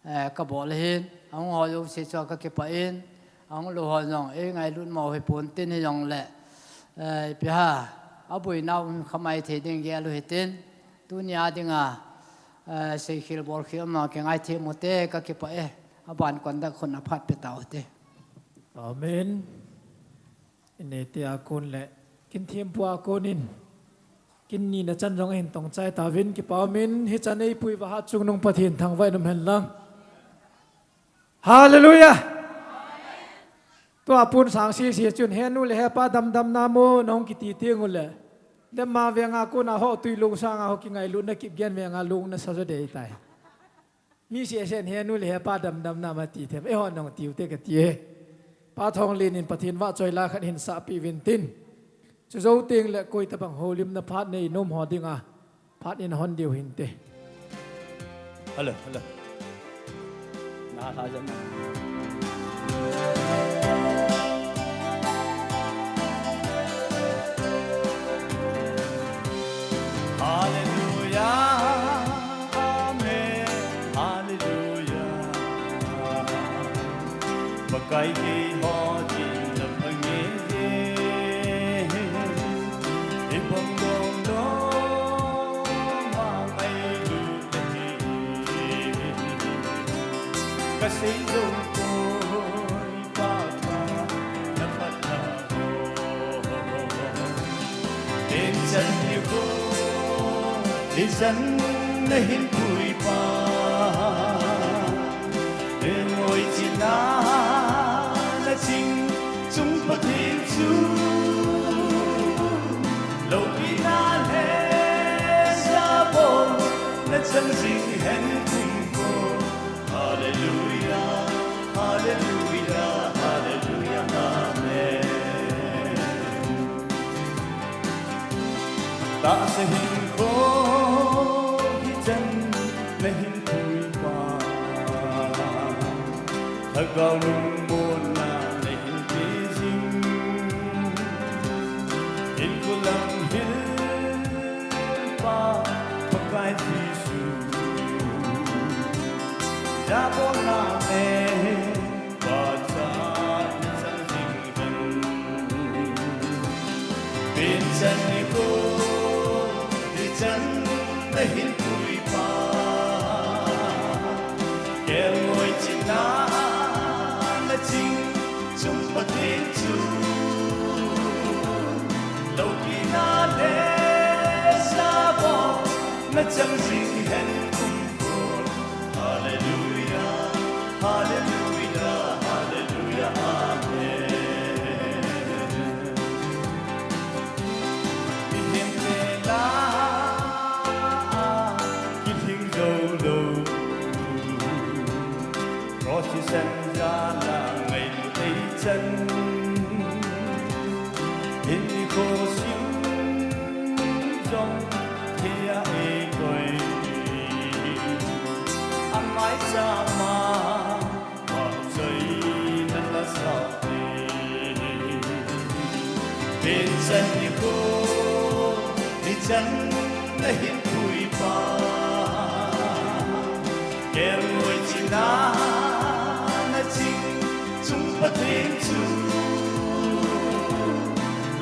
eh, kabol ahin, ahung ho jouse chu kakipah in, ahung lou ho jong eingailut mo hipon tin hijongle, eh, ipi ham, aboinau um khamai thei ding gel u hitin, tunia dinga, eh, seikhel bolkhel ma kingaithem ute, kakipah e, aban conduct khun aphat pe taute. Amen. Inneite a kon le, kin thempu a konin, kin nina chan jong ahin tongchai tauvin, kipa umin, hichan eipui uva Hatchungnung Pathen thangvah in um hen lang. Hallelujah! Tua pun sang sese chun, he nu le he pa damdam nam o, nahung kiti teng ule, Lemma venga kona ho tui long sanga ho kingailutna kipgen venga long nasa jo dei tai. Mi sesen he nu le he pa damdam nam ati them, eiho nahung tiu te kati e. Pa Thonglen in Pathen vahchoi la khat hinsahpeh uvin tin, chujou tengle koi tabang houlimna phat nei nom ho dinga phat in hon diu hinte. Hello, hello. Na la jam. Hallelujah, amen, hallelujah. Pakai keiho dinna phange, ibang dong dong ma ngailut ahi. Kasei jou poi Pa, na phatna ho. Ken chan nikho, ichan nahin pui Pa. Lengoi china naching chung Pathen chu, loupina le jabol nachang jing hen kumkho. Hallelujah, hallelujah, hallelujah, amen. Tahsa hinkho hichan nahin pui Pa, Lhagao lungmonna nahin pe jing. Hinkho lam hil Pa, Pakai Jesu, jabolna le pachatna chang jing hen. Pen chan nikho, ichan nahin pui Pa. Kelngoi china naching chung Pathen chu, loupina le jabol nachang jing hen kumkho. Hallelujah, hallelujah, hallelujah, amen. Mihem te la kilhing jou lou, cross hi sen jala ngailut ei chan. Hin nikho sim jong thia ei koi, amai chama vahchoina la sa te. Pen chan nikho, ichan nahin pui Pa. Kelngoi china naching chung Pathen chu,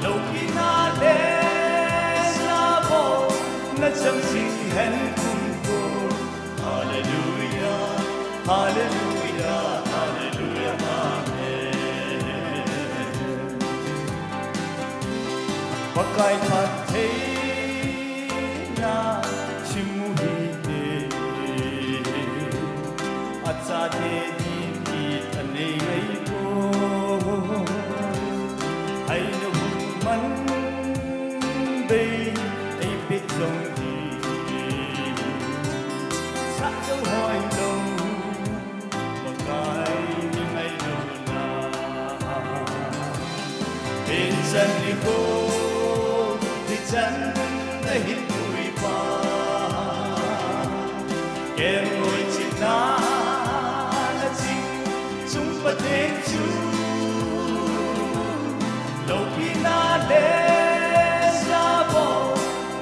loupina le jabol nachang jing hen kumkho. Hallelujah, hallelujah, hallelujah, amen. Pakai phatthei Ate di ki anei ngai ko. Hai no man bei ei pe jong di. Sa jong hoi jong. Makai ni ngai lo na. Pen san ni ko, ni chan na hin pui pa. Ken ngoi chin na, na ching chung pa teng chu. Lo pi na le sa bo,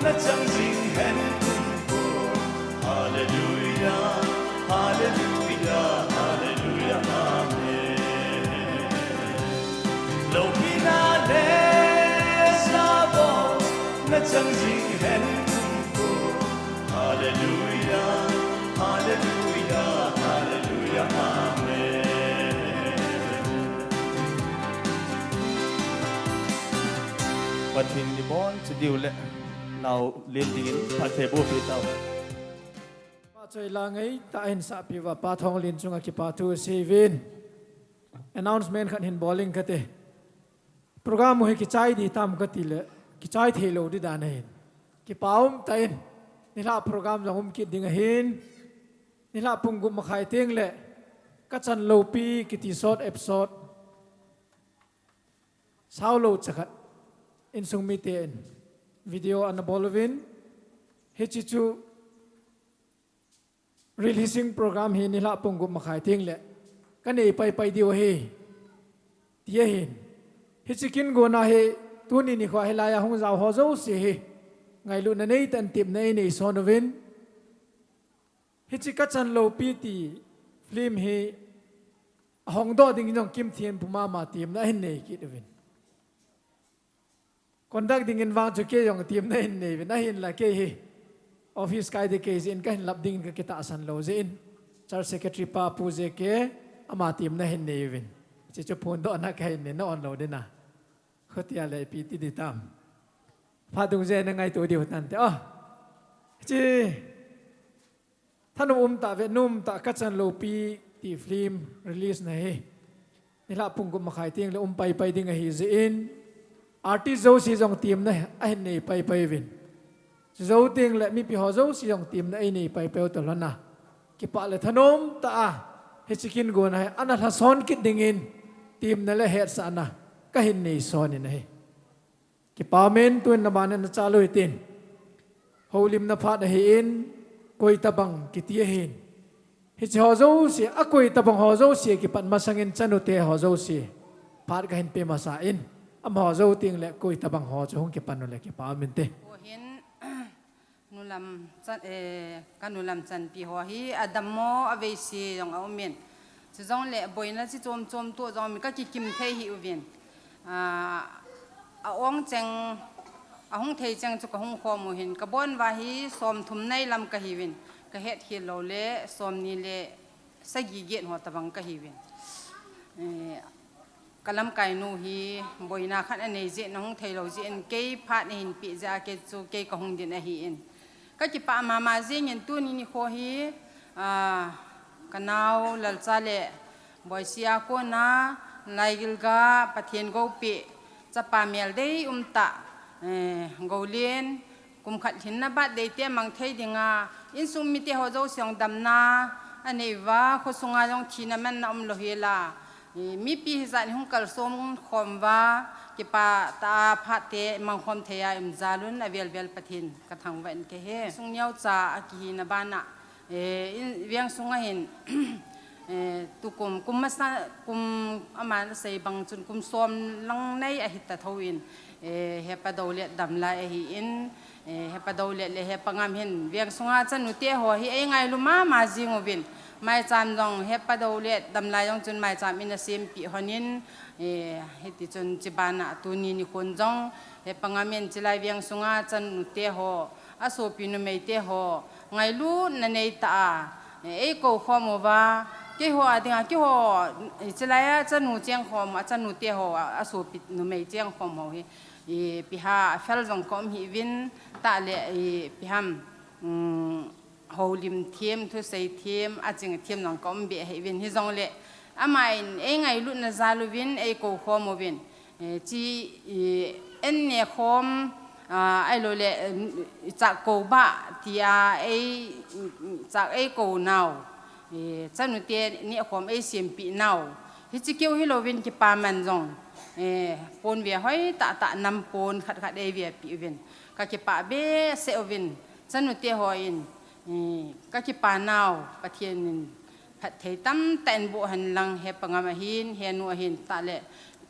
na chang jing hen kum ko. Hallelujah, hallelujah, hallelujah, amen. Lo pi na le sa bo, na chang jing hen kum ko. Hallelujah, hallelujah, hallelujah, amen. Pathen ni bon chu diu le nau len dingin phatthei boh pi tau. Pa choi la ngai ta hin sa pi va pa thong lin chunga kipa thu seivin. Announcement khat hin bol ing kate. Program hi kichai di tam kati le, kichai thei lo di dan ahin. Kipa um ta in, nilhah program jong um kit ding ahin. Nilhah pung gup makhai teng le, ka chan lo pi kiti short episode. Sao lo chakhat. Insung mite in. Video ana bol uvin. Hichi chu releasing program hi nilhah pung gup makhai teng le ka nei pai pai diu ahi. Ti ahin. Hichi kin gona hi tuni nikho hi laiya hung jao ho jouse hi. Ngailutna nei tan tepna ei nei son uvin. Hichi ka chan lo pi ti film hi ahong doh ding jong Kim Thienpu mama tepna ahin nei kit uvin. Conduct dingin vang chu kei jong tepna ahin nei uvin, ahinla kei hi office kai di kei jeh in ka hin lap dingin ka kitahsan lo jeh in, church secretary pa Pu J K ama tepna ahin nei uvin. Hichi chu phondohna ka hin nei na on lo ding a. Khutia le ipi ti di tam. Phat dung jeh na ngaito diu tante. Oh. Hichi Thanom um tah, vetnom tah, ka chan lo pi ti film release na hi. Nilhah pung gup makhai teng le um pai pai ding ahi jeh in. Artist jouse jong tepna ahin nei pai pai uvin. Chu jou teng le mipi ho jouse jong tepna ei nei pai pai u ta lhon a. Kipah le thanom tah a. Hichi kin gona hi ana lhason kit dingin. Tepna le hetsahna. Ka hin nei son in ahi. Kipa um in, tun na ban in na cha lui tin. Houlimna phat ahin, koi tabang kiti ahin. Hichi ho jouse, a koi tabang ho jouse, kipat masang in chanu te ho jouse. Phat ka hin pe masa in, amaho jou teng le koi tabang ho chu hung kipan u le kipa um inte. Ko hin, nulam chan, eh, ka nulam chanpi ho hi, a dammo a veise jong a um in. Chujongle boina chi chom chom toh jong mi ka kikim thei hih uvin. Ah, a ong cheng, a hung thei cheng chu ka hung khom u hin. Ka bon uva hi som thum nei lam ka hi uvin. Ka het khel lou le som ni le sagi get ho tabang ka hi uvin. Eh, Ka lamkai nu hi boina khat a nei jeh in a hung thei lou jeh in kei phat a hin pe jeh a kei chu kei ka hung din ahi in. Ka kipah mama jing in tuni nikho hi, ah, ka nau Lalcha le Boisia kona Laigilga Pathen goupi chapa mel dei um tah, eh, Goulen, kum khat lhinna birthday te mang thei dinga, insung mite ho jouse jong damna a nei uva, khosunga jong thina manna um lou hi la. I, mipi hijat in hung kalsong khom uva, kipah tah a phat te mang khom thei a i um jal un, a vel vel Pathen ka thangvah in ka he. Sung neocha a kihina bana, eh, in, veng sunga hin, eh, tukum, kum masa, kum ama na sei bang chun kum som lang nei ahi ta tho in, eh, Hepa Dolet damlai ahi in, eh, Hepa Dolet le Hepa Ngam hin veng sunga chanu te ho hi ei ngailu mama jing uvin. Maicham jong Hepa Dolet damlai jong chun maicham in a sempi hon in, eh, hiti chun chibana tuni nikhon jong Hepa Ngam in chilai veng sunga chanu te ho, a sopi numei te ho, ngailutna nei tah a, eh, ei kou khom uva, keiho a dinga, keiho, eh, chilai a chanu cheng khom, a chanu te ho, a, a sopi numei cheng khom ho hi, eh, ipi ham a fel jong ka um hih uvin, tah le, eh, ipi ham, um, houlim them, thusei them, aching them jong ka um be ahi uvin, hijongle ama in eingailutna jal uvin eikou khom uvin, eh, chi, eh, an neh khom, ah, ahilouleh, eh, chah kou bah tia ei, chah eikou nau, eh, chanu te neh khom eisempeh nau, hiche keu hilouvin kipaman jong, eh, pon ve hoi tah tah nam pon khat khat eive peh uvin, ka kipah behseh uvin, chanu te hon, eh, ka kipa nau, Pathen in phatthei tamtah in boh hen lang, he Pa Ngam ahin, he nu ahin, tah le,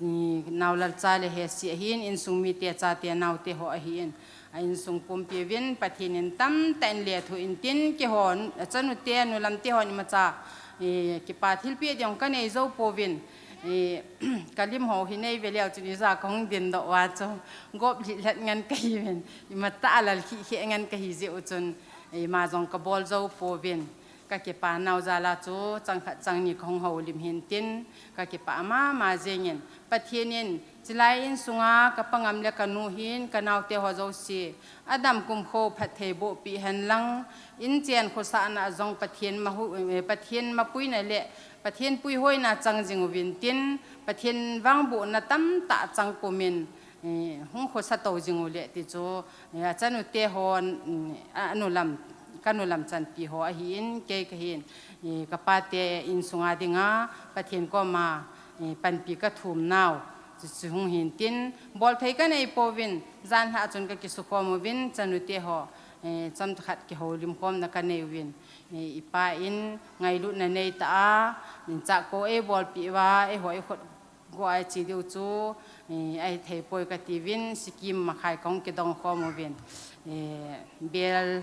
eh, Naolal cha le he si ahin, insung mite chate naote ho ahin, a insung pumpi uvin Pathen in tamtah in lethuh in tin, kihon, achanu te, nu lam te hon imacha, eh, kipa thilpeh ding ka nei jou pouvin, eh, ka lim ho hi nei ve leu chun ija kahung dingdoh uva chu, gop lhilhat ngen kahi uvin, imatah a lal khikhe ngen kahi jeh u chun, eh, ima jong ka bol jou pouvin. Ka kipa nau jal a chu, chang khat chang ni kahung houlim hin tin, ka kipah mama jengin. Pathen in, chulai insunga ka Pa Ngam le ka nu hin, ka naote ho jouse, adam kumkho phatthei boh peh hen lang, inchen khosahna jong Pathen mahu, eh, Pathen mapuina le, Pathen puihoina chang jing uvin tin, Pathen vangbohna tamtah chang pumin, eh, hung khosa tou jing u le ti chu, eh, achanu te hon, mm, a, anu lam, ka nu lam chanpi ho ahin, kei kahin, eh, ka pa te insunga dinga, Pathen koma, eh, panpi ka thum nau, chu, chu hung hin tin, bol thei ka nei pouvin, jan lhah chun ka kisukhom uvin, chanu te ho, eh, chomkhat kihoulim khomna ka nei uvin, eh, i pa in ngailutna nei tah a, in chah kou eibolpeh uva, eiho eikhut go a iche diu chu, eh, ahithei poi ka tiuvin, Sikkim a khai kahung kidong khom uvin. Eh, bel,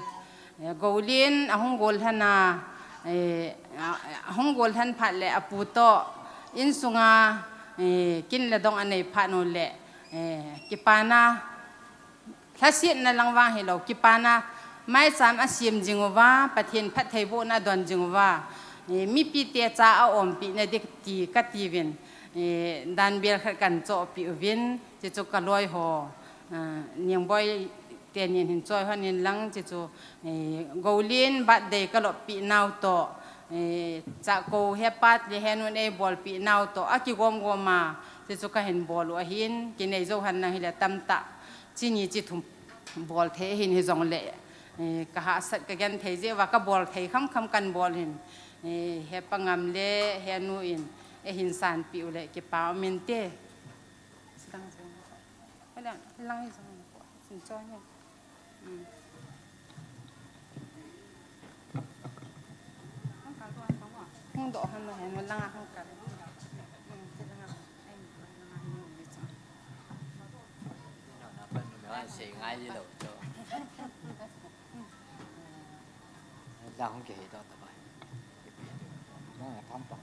eh, Golin ahung gollhan a, eh, a, ahung gollhan phat le apu toh, insunga, eh, kin le dong anei phat u le, eh, kipana, lhasetna lang vang hilou, kipana, maicham asem jing uva, Pathen phattheibohna adon jing uva, eh, mipite cha aompeh na ding ti ka tiuvin, eh, dan bel khat kan chohpeh uvin, chuchu ka loi ho, ah, Ningboi teni hin choi hon in lang, chuchu, eh, Golin birthday ka loppeh nau toh, eh, chah kou he pa le he nun eibolpeh nau toh, akigom gom a, chuchu kahin bol u ahin, kinei jou hen lang hile tamtah, chi ni chi thum bol thei ahin hijongle, eh, ka hahsat ka genthei jeh uva ka bol thei khamkham kan bol hin, eh, he Pa Ngam le he nu in, eihin sanpeh u le kipa um inte. Sidang jong. Hoilang, lang hi jong. Sin choi ni. Hmm. Hung doh hon na he, hung lang a hung kal. Hmm, ti lang a. Ai, lang a hi ni cha. Sei ngai ji lou chu. Lang hung kihei doh ta bai. Lang a tham pa.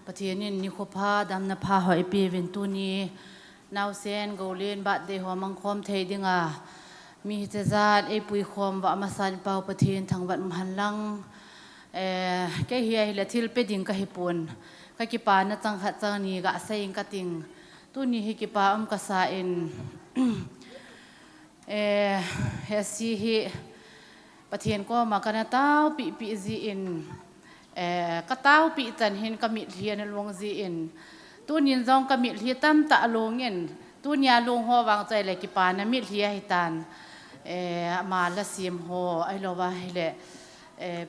Pathen in nikho pha, damna pha ho eipeuvin tuni, naosen Golin birthday ho mangkhom thei dinga, mi hiche jat eipui khom uva amasan i Pau Pathen thangvah um hen lang. Eh, kei hi ahile thil pe ding kahi pon. Ka kipana chang khat chang ni gasei ing kating. Tuni hi kipa um kasa in, eh, he si hi, Pathen koma kana taopeh peh jin, eh, ka taopeh chan hin ka mitlhi ana long jin, tunin jong ka mitlhi tamtah along in, tunia long ho vang chu ahile kipana mitlhi ahitan, eh, ama la sem ho, ahilouva ahile, eh,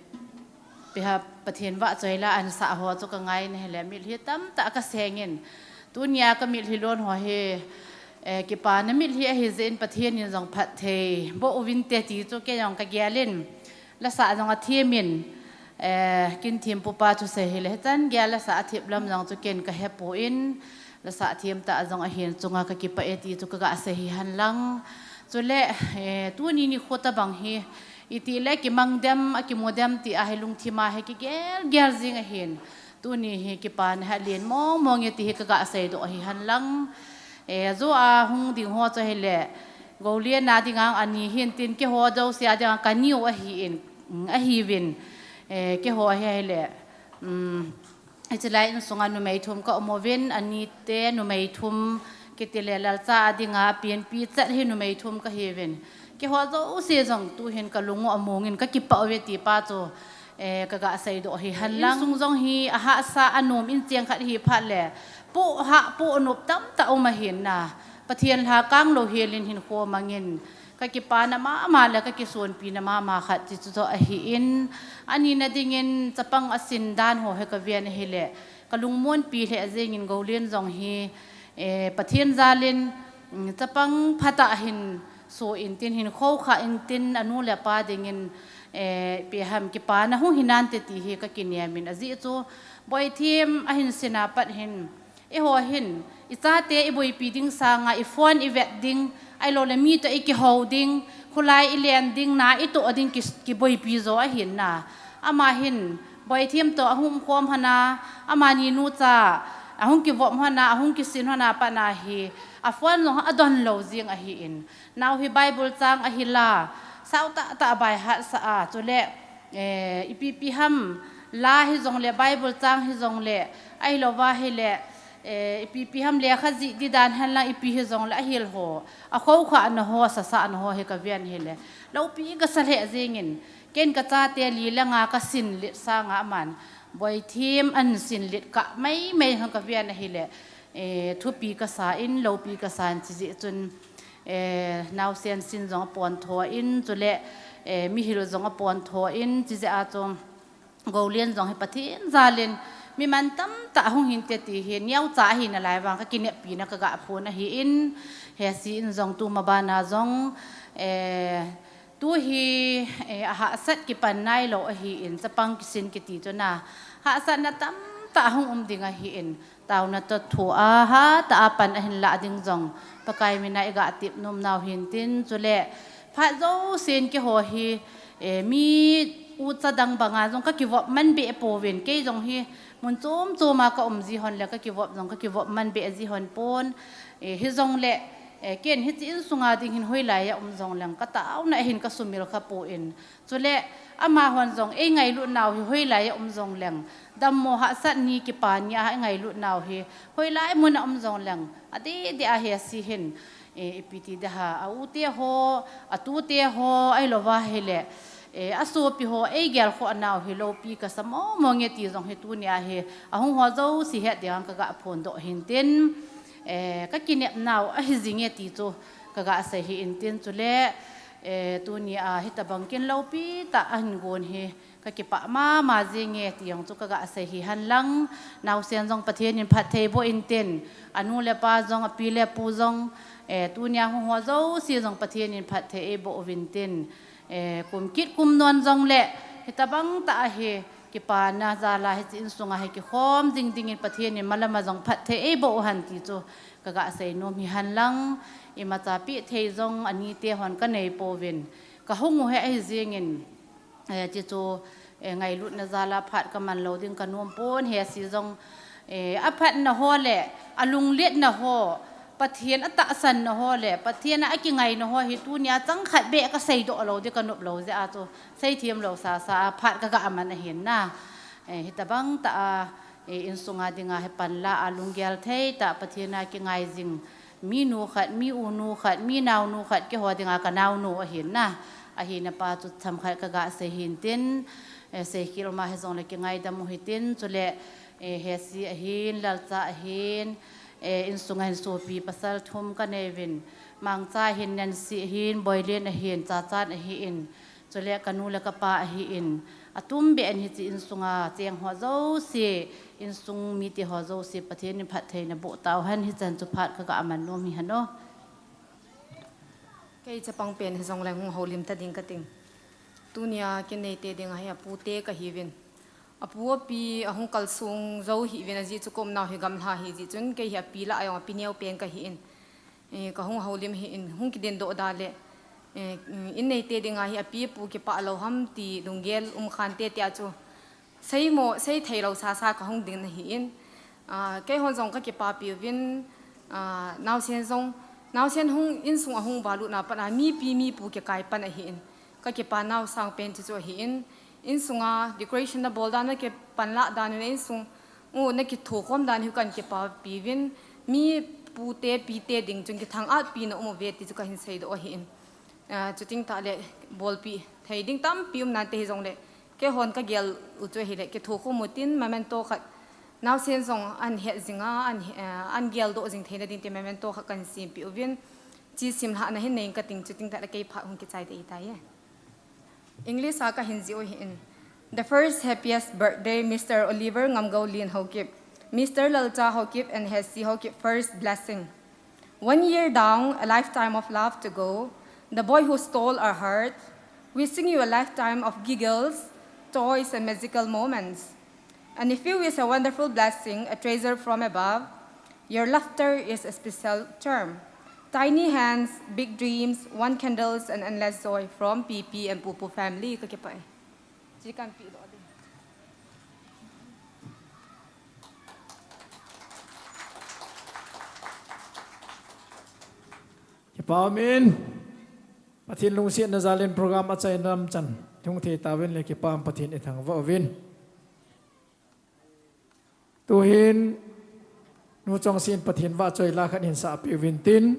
Piha Pathen vahchoi la ansah ho chu ka ngai na hile, mitlhi tamtah ka seng in. Tunia ka mitlhi lon ho hi, eh, kipana mitlhi ahi jeh in Pathen in jong phatthei boh uvinte ti chu kei jong ka gel in. Lasa jong athem in, eh, kin thempu pa thusei hile, hichan gel lasa athem lam jong chu ken ka hepon. Lasa athem tah jong ahin chunga ka kipah e ti chu ka gasei hi hen lang. Chule, eh, tuni nikho tabang hi, itile kimang dem, akimu dem ti ahi lungthim a hi kigel gel jing ahin. Tuni hi kipana hi alen mong mong e ti hi ka gasei doh ahi hen lang. Eh, jo a hung ding ho chu ahile, Golin a dinga ani hin tin keiho jouse a dinga ka niu ahin, ahiuvin. Eh, keiho hi ahile, um, Hiche lai insunga numei thum ka um uvin, ani te numei thum, Kiti le lalcha a dinga apianpi chat hi numei thum kahiuvin. Keiho jouse jong tuhin kalung u amongin kakipah uve ti pa chu, eh, kaga seidoh hi hen lang. Insung jong hi ahahsa anom in cheng khat hi phat le. Pohha, pohnop tamtah um ahin na. Pathen lha kanglou helin hinkho mangin. Kakipana mama le kakisonpina mama khat ti chu ahin. Anina dingin chapang asin dan ho hi kaven ahile. Kalungmonpi lheh jengin Goulen jong hi, eh, Pathen jalin, mm, chapang phatah ahin so intin hinkho kha intin anu le apa dingin, eh, ipi ham kipana hung hinante ti hi kakinemin ajeh chu Boithem ahin sina pat hin, eiho hin, ichate iboipi ding sanga, iphone ivet ding, ahiloule mi toh ikihou ding, kholai ilen ding, na itoh ding ki, kiboipi jo ahin na. Ama hin, Boithem toh ahung umkhom hon a, amani nucha, ahung kivop hon a, ahung kisin hon a pat na hi, aphone jong adon lou jeng ahin. Nao hi Bible chang ahila, sao tahtah a baihat sah a, chule, eh, ipipi ham, la hijongle, Bible chang hijongle, ahilouva hile, eh, ipipi ham lekha jih di dan henlang ipi hijongle, ahil ho, akhokhahna ho, asasahna ho hi kaven hile, loupi kasa lheh jengin, ken kachate li le nga kasinlet sanga aman, Boithem ahin sinlet kah maimai hon kaven ahile, eh, thupi kasa in, loupi kasa in, chijeh chun, eh, naosen sin jong apontho in, chule, eh, mihil jong apontho in, chijeh a chu, Goulen jong hi Pathen jalin, mi mantam tah ahung hinte ti hi, neocha ahi nalai vang, kakineppina kaga phon ahin, Hesi in jong tuma bana jong, eh, tu hi, eh, ahahsat kipan nailou ahin, chapang kisin kiti chu na, hahsatna tamtah ahung um ding ahin, taona toh thu a hatah a pan ahin lah ding jong, Pakai mina iga tep nom nau hintin, chule phat jousen keiho hi, eh, mi ucha dang banga jong kakivop man beh pouvin, kei jong hi mun chom choma kaum ji hon le kakivop jong kakivop man beh ji hon pon, eh, hijongle, eh, ken hiche insunga ding hin hoilai a um jongleng kataona ahin kasumil kha pon, chule amahon jong eingailut nau hi hoilai a um jongleng, dammo hahsat ni kipa ni a eingailut nau hi hoilai mun a um jongleng, adeh deh a Hesi hin, eh, ipi ti ding ham, aute ho, atute ho, ahilouva hile, eh, asopi ho eigelkhoh nau hi loupi kasa momo nge ti jong hi tunia hi, ahung ho jouse het dinga kaga phondoh hintin, eh, kakinep nau ahi jinge ti chu kaga sei hintin, chule, eh, tunia hitobang kin loupi tah ahin gon hi kakipah mama jinge ti jong chu kaga sei hihen lang, naosen jong Pathen in phatthei boh intin, anu le apa jong, api le apu jong, eh, tunia hung ho jouse jong Pathen in phatthei eiboh uvintin, eh, kum kit kum non jongle, hitobang tah a hi, kipana jala hiche insunga hi kikhom jing dingin Pathen in malama jong phatthei eiboh uhen ti chu kaga sei nom hihen lang, imacha pehthei jong anite hon kanei pouvin, kahung u hi ahi jengin, eh, hiche chu, eh, ngailutna jala phat kaman lou ding kanom pon, Hesi jong, eh, aphatna ho le, alungletna ho, Pathen atahsanna ho le, Pathen a akingaina ho hi tunia chang khat beh kaseidoh lou ding kanop lou jeh a chu, seithem lou sasa a phat kaga man ahin na. Eh, hitobang tah a, eh, insunga dinga hi panla a lunggel thei tah Pathen a kingai jing, minu khat, mi unu khat, mi naonu khat, keiho dinga kanaonu ahin na. Ahina pa chu themkhat kaga sei hintin, eh, seikhel ma hijongle kingaidam u hitin, chule, eh, Hesi ahin, Lalcha ahin, eh, insunga hin sopi pasal thum kanei uvin, Mangcha ahin, Nancy ahin, Boilen ahin, Chachan ahin, chule kanu le kapa ahin, atumbeh in hiche insunga cheng ho jouse, insung mite ho jouse Pathen in phatthei naboh tauhen, hichan chu phat kaga man nom hihen o. Kei chapang pen hijongleng hung houlim ta ding kating. Tunia kin neite dinga hi apute kahiuvin, apu api ahung kalsong jou hih uvin, ajeh chu kaumnau hi gamlha hijeh chun kei hi api lah a jong api neo pen kahin, eh, kahung houlim hin, hung kidindoh da le, eh, in neite dinga hi api apu kipah lou ham ti lunggel um khante tia chu seimo, seithei lou sasa kahung ding ahin, ah, keihon jong kakipapi uvin, ah, naosen jong, naosen hung, insung ahung valutna pat a mipi mipu kikai pan ahin, kakipa nau sangpen chu chu ahin, insunga decoration nabol dan, nakipan lah dan u, insung u nakithokhom dan u hi kakipapi uvin, mi pute, pite ding chun kithang-at pina um uve ti chu kahin seidoh ahin. Ah, chuting tah le bolpi thei ding tampi um nante hijongle, keihon kagel u chu ahile, kithokhom utin memento khat naosen jong ahin het jinga, ahin he-, ah, ahin geldoh jing theina ding ti memento khat kahin sempeh uvin, chi simlhahna hin nei inge kating, chuting tah le kei phat hung kichai ding ahitai. English a kahin jih u ahin. The first happiest birthday, Mister Oliver Ngamgoulin Haokip, Mister Lalcha Haokip and Hesi Haokip, first blessing. One year down, a lifetime of love to go. The boy who stole our heart, wishing you a lifetime of giggles, toys, and magical moments. A nephew is a wonderful blessing, a treasure from above. Your laughter is a special charm. Tiny hands, big dreams, one candles, and endless joy from P P and Pupu family. Kakipah e. Chi kan peh doh ding. Kipa umin. Pathen lungsetna jal in program achaina lam chan lhung thei tauvin le kipah in Pathen ithangvah uvin. Tuhin Nu Chongsi in Pathen vahchoi la khat hin sapeh uvin tin,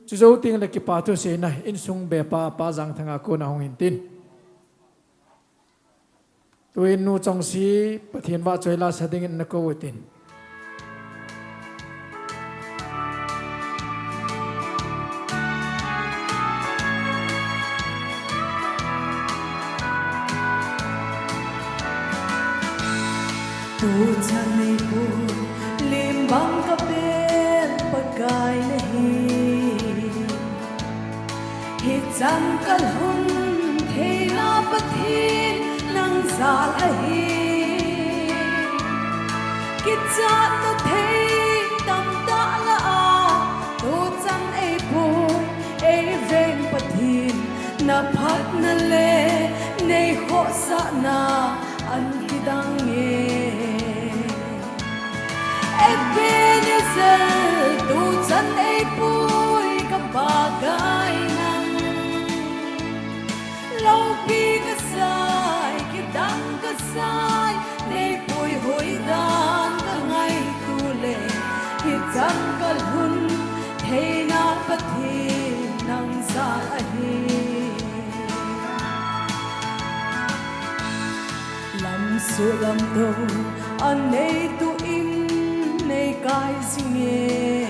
chujou teng le kipa thuseina insung bepa Pa Jangthang a kona hung hin tin. Tuin Nu Chongsi Pathen vahchoi la sa dingin ana kou utin. Tuchan neipu lim bang kapen Pakai nahi. Hichan kalhun theina Pathen nang jal ahi. Kichatna thei tamtah lah a, tuchan eipui eiveng Pathen, na phatna le neikhohsahna ahin kidang e. Ebenezer, tuchan eipui ka Pakai nang. Loupi kasai, kidang kasai, neipui hoidan ka ngaito le, hichan kalhun theina Pathen nang jal ahi. Lamsuh lamdou anei tuin neikai jing e.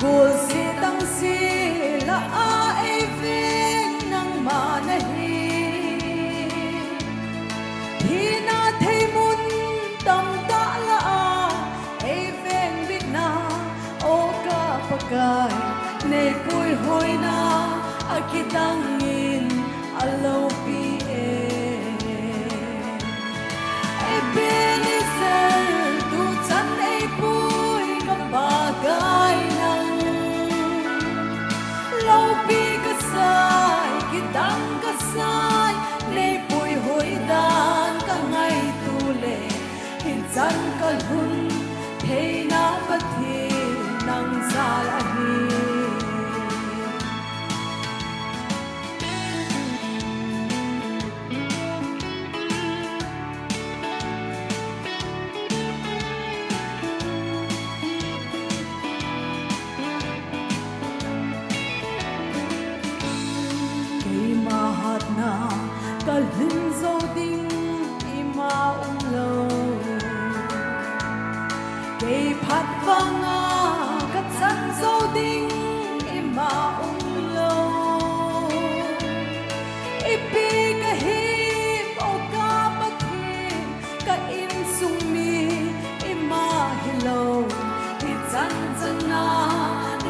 Golseh tangseh lah a eiveng nangma nahi. Thina thei mun tamtah lah a eiveng bitna, o ka Pakai, neipui hoina akidang in aloupi e. Ebenezer, tuchan eipui ka Pakai nang. Loupi kasai, kidang kasai, neipui hoidan ka ngaito le, hichan kalhun theina Pathen nang jal ahi. Keima hatna kalhin jou ding ima umlou. Kei phat vanga kachan jou ding ima umlou. Ipi kahim, o ka Pathen, ka insung mi ima hilou. Hichan chana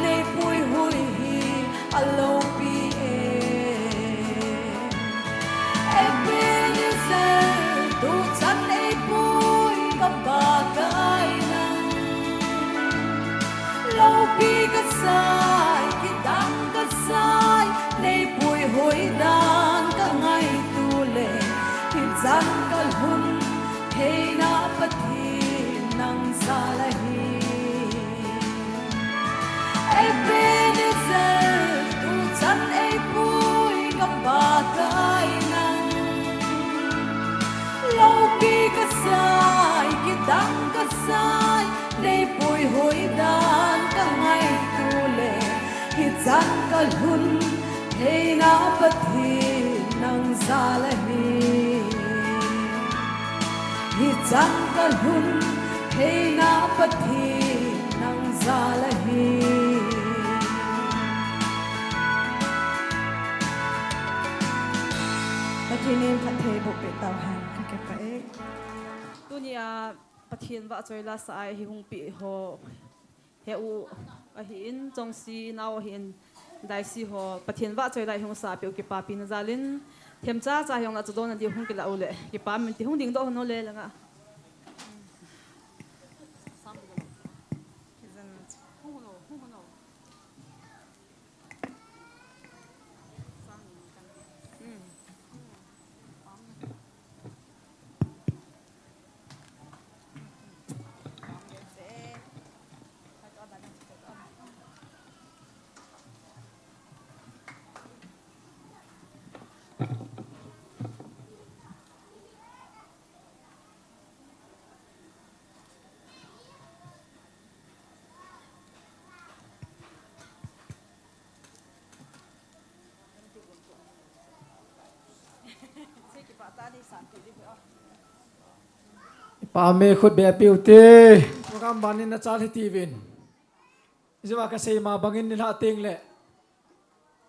neipui hoi hi aloupi e. Ebenezer, tuchan eipui ka Pakai nang. Loupi kasai, kidang kasai, neipui hoidan ka ngaito le, hichan kalhun theina Pathen nang jal ahi. Ebenezer, tu Chang ka lhun theina Pathen nang jal ahi. Ni chang ka lhun theina Pathen nang jal ahi. Pathen in phatthei boh peh tauhen, ka kipah e. Tunia Pathen vahchoi la sa a hi hung pi ho. He u ahin, Chongsi nao ahin, Daisi ho, Pathen vahchoi la hi hung sa peh u kipapina jalin, themcha cha hi hung la chu dona diu hung kila u le, kipa min ti hung ding doh hon u le langa. Ipa me khut be piu te. Program ban in na chal hi tiuvin. Ijeh a ka sei ma bangin ni lha teng le.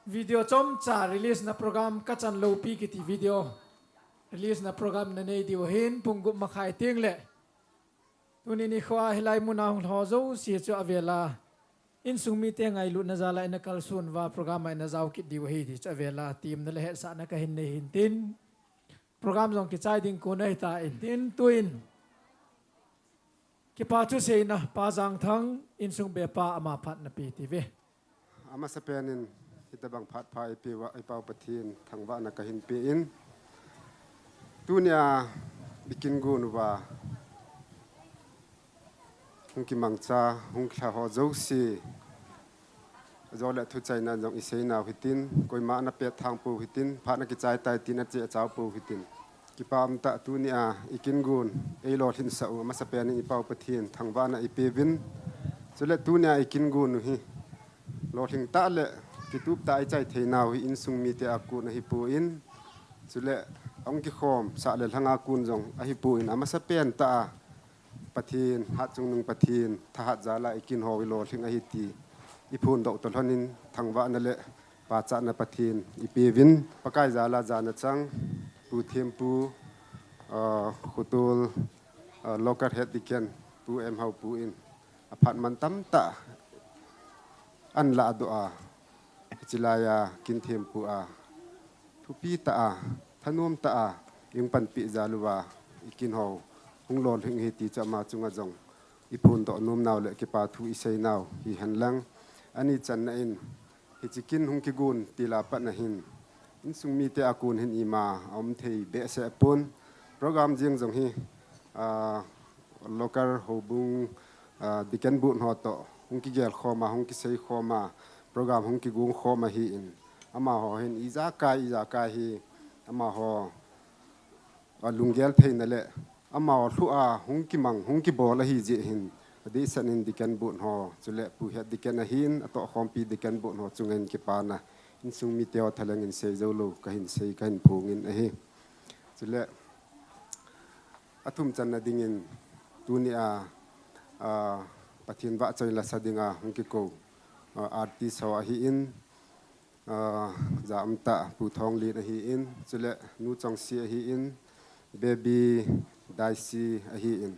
Video chomcha release na program ka chan lopi kiti video. Release na program na nei diu hin pung gup makhai teng le. Tuni nikho a hilai muna hung lho jouse chu avela. Insung mite ngailutna jal a ina kalson uva program a ina jao kit diu ahi ti chu avela. Temna le hetsahna ka hin nei hin tin. Program jong kichai ding kon ahi tan tin tuin. Kipa thuseina Pa Jangthang insung be pa ama phat na pe tiuve. Amasapen in hitabang phat pha eipeuva, eipau Pathen thangvahna kahin pe in. Tunia i kin gon uva hung kimangcha, hung lha ho jouse. Ajole thuchaina jong i seinau hitin, koima na pet thang pou hitin, phat na kichai tai tin a che a chao pou hitin. Kipa um tah tunia i kin gon, ei lolhinsah u, amasapen in i pau Pathen thangvahna i peuvin. Chule tunia i kin gon u hi. Lolhing tah le kitup tah i chai theinau hi insung mite a kon ahi pon. Chule ahung kikhom sah le lhanga kon jong ahi pon amasapen tah a. Pathen, hatchungnung Pathen, thahat jal a i kin ho i lolhing ahi ti. I phondoh toh lhonin thangvahna le pachatna Pathen i peuvin. Pakai jal a jana chang, Pu Thempu, ah, Khotol, ah, local head deacon, Pu M Haupu in. Aphat man tamtah an lahdoh a, hiche laiya kin thempu a, thupi tah a, thanom tah a, i hung panpi jal uva, i kin ho, hung lolhing hi ti chu ama chunga jong, i phondoh nomnau le kipa thu i seinau, hihen lang, ani channa in, hiche kin hung kigon til a pat na hin, insung mite a kon hin ima, aum thei behseh pon, program jeng jong hi, ah, local houbung, ah, deacon booth ho toh, hung kigel khom a, hung kisei khom a, program hung kigon khom ahin, amaho hin ijakai, ijakai hi, amaho, ah, lunggel theina le, amaho lhu a, hung kimang, hung kibol ahi jeh hin, adehset in deacon booth ho, chule pu head deacon ahin, atoh khompi deacon booth ho chunga hin kipana, insung mite ho thalheng in sei jou lou, kahin sei, kahin phongin ahi. Chule, athum channa dingin, tunia, ah, Pathen vahchoi la sa dinga hung kikou, ah, artist ho ahin, ah, ja um tah Pu Thonglen ahin, chule Nu Chongsi ahin, Baby Daisi ahin,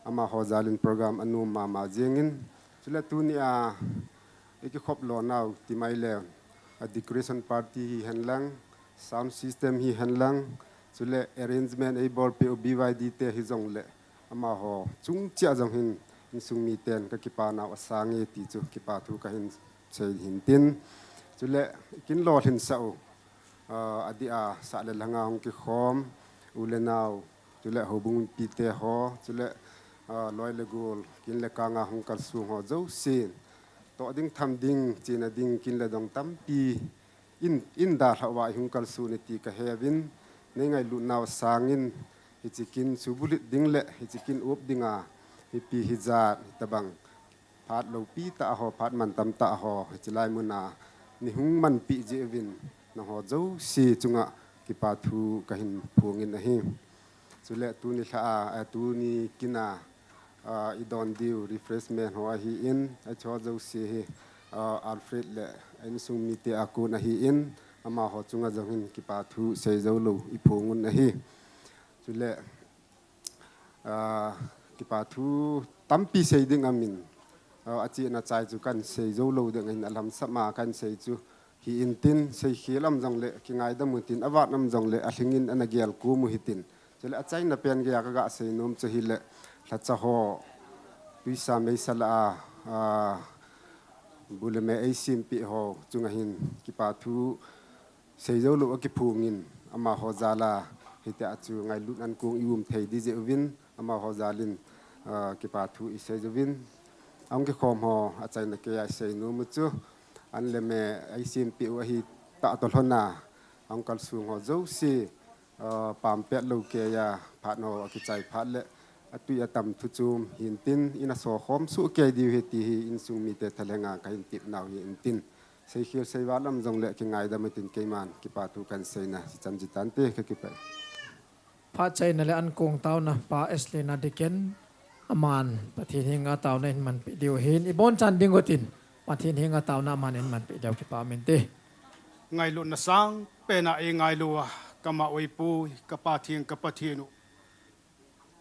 amaho jal in program anom mama jengin, chule tunia, i kikhop lonau ti mai le, a decoration party hihen lang, sound system hihen lang, chule arrangement eibolpeh u B Y D te hijongle, amaho chung cheh a jong hin, insung miten ka kipanau asang e ti chu kipa thu kahin sei hin tin. Chule, i kin lolhinsah u, ah, adeh a sah le lhanga hung kikhom, u le nao, chule houbung mipite ho, chule, ah, loi le gol, kin le kanga hung kalsong ho jousen. Toh ding, tham ding, chena ding, kin le dong tampi, in, in dalhah uva i hung kalson e ti kaheuvin, nei ngailutnau sangin, hiche kin subulhit ding le, hiche kin up dinga, mipi hijat, hitabang, phat loupi tah ho, phat mantam tah ho, hiche lai muna, neihung manpeh jeh uvin, nangho jouse chunga kipa thu kahin phongin ahi. Chule tuni lha a, eh, tuni kin a, ah, idon diu refreshment ho ahin, acho jouse hi, ah, Alfred le insung mite a kon ahin, amaho chunga jong hin kipa thu seijou lou iphongun ahi. Chule, ah, kipa thu tampi sei ding amin, ah, achena chai chu kahin seijou lou ding ahin, alhamsap ma kahin sei chu hi intin, seikhel um jongle kingaidam utin, avat um jongle alhingin ana gelkhom u hitin. Chule achaina pen geiya kaga seinom chu hile, lhacha ho, tuisa meisa la a, ah, bu le me eisempeh ho chunga hin kipa thu seijou lou akiphongin, amaho jal a hitia chu ngailutna ankong ium thei ding jeh uvin, amaho jal in, ah, kipa thu iseijouvin, ahung kikhom ho achaina keiya iseinom u chu, an le me eisempeh u ahitah toh lhona, ahung kalsong ho jouse, ah, pampet lou keiya phat ho akichai phat le, atui atam thu chom hintin, ina sokhom soh kei diu ahi ti hi insung mite thalhenga kahin tepnau hi intin, seikhel seivat um jongle kingaidam utin, keiman kipa thu kahin seina hichan cheh tante, kakipah e. Phat chaina le ankong taona Pa Eslina Diken, aman Pathen henga taona ahin manpeh diu ahin, ibonchan ding utin, Pathen henga taona aman ahin manpeh diu kipa um inte. Ngailutna sangpen a eingailu a, kama uipui, ka Pathen, ka Pathen u,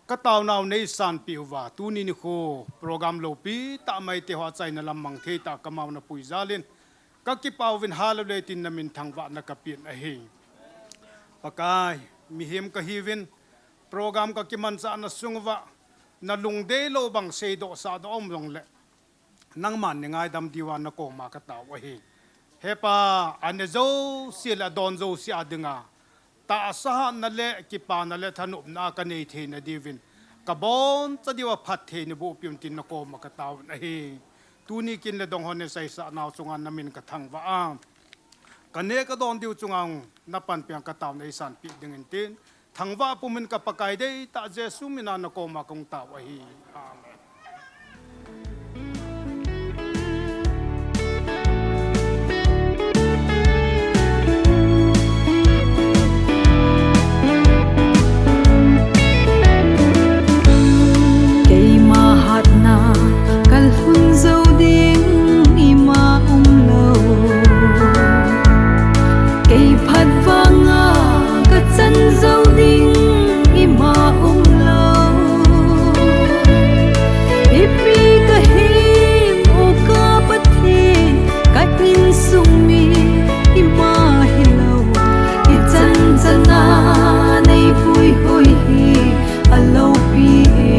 kataonau neisanpeh uva, tuni nikho program loupitah Meitei ho achaina lam mang thei tah a kamao napui jal in, kakipa uvin, hallelujah tin namin thangvahna kapen ahi. Pakai, mihem kahiuvin, program kakimanchahna sung uva, nalungdei lou bang seidoh sahdoh um jongle, nangman neingaidam diuva nakoma katao ahi. He Pa, ane jouse le adon jouse a dinga tahsa hatna le kipana le thanopna kanei theina diuvin, kaboncha diuva phatthei neibohpeh un tin nakoma kataovin ahi. Tuni kin le dong ho neiseisah nau chunga namin kathangvah a, kaneh kadon diu chunga napanpeng kataona eisanpeh dingin tin, thangvah pumin ka Pakai deitah Jesu mina nakoma kahung tao ahi. Amen. Keima hatna kalhun jou ding ima umlou, kei phat vanga kachan jou ding ima umlou. Ipi kahim u ka Pathen, ka insung mi ima hilou, ichan chana neipuihoi hi aloupi e.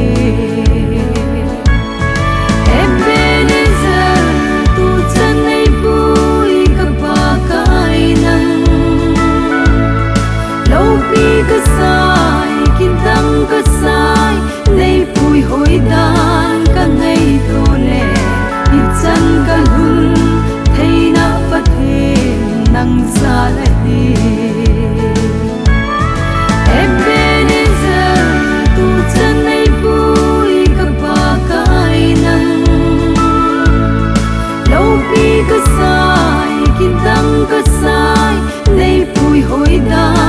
Ebenezer, tuchan neipui ka Pakai nang, loupi kasai, kidang kasai, neipuihoi dan kangaito le, ichan kalhun theina Pathen nang jal ahi. Ebenezer, tuchan neipui ka Pakai nang, loupi kasai, kidang kasai, neipuihoi dan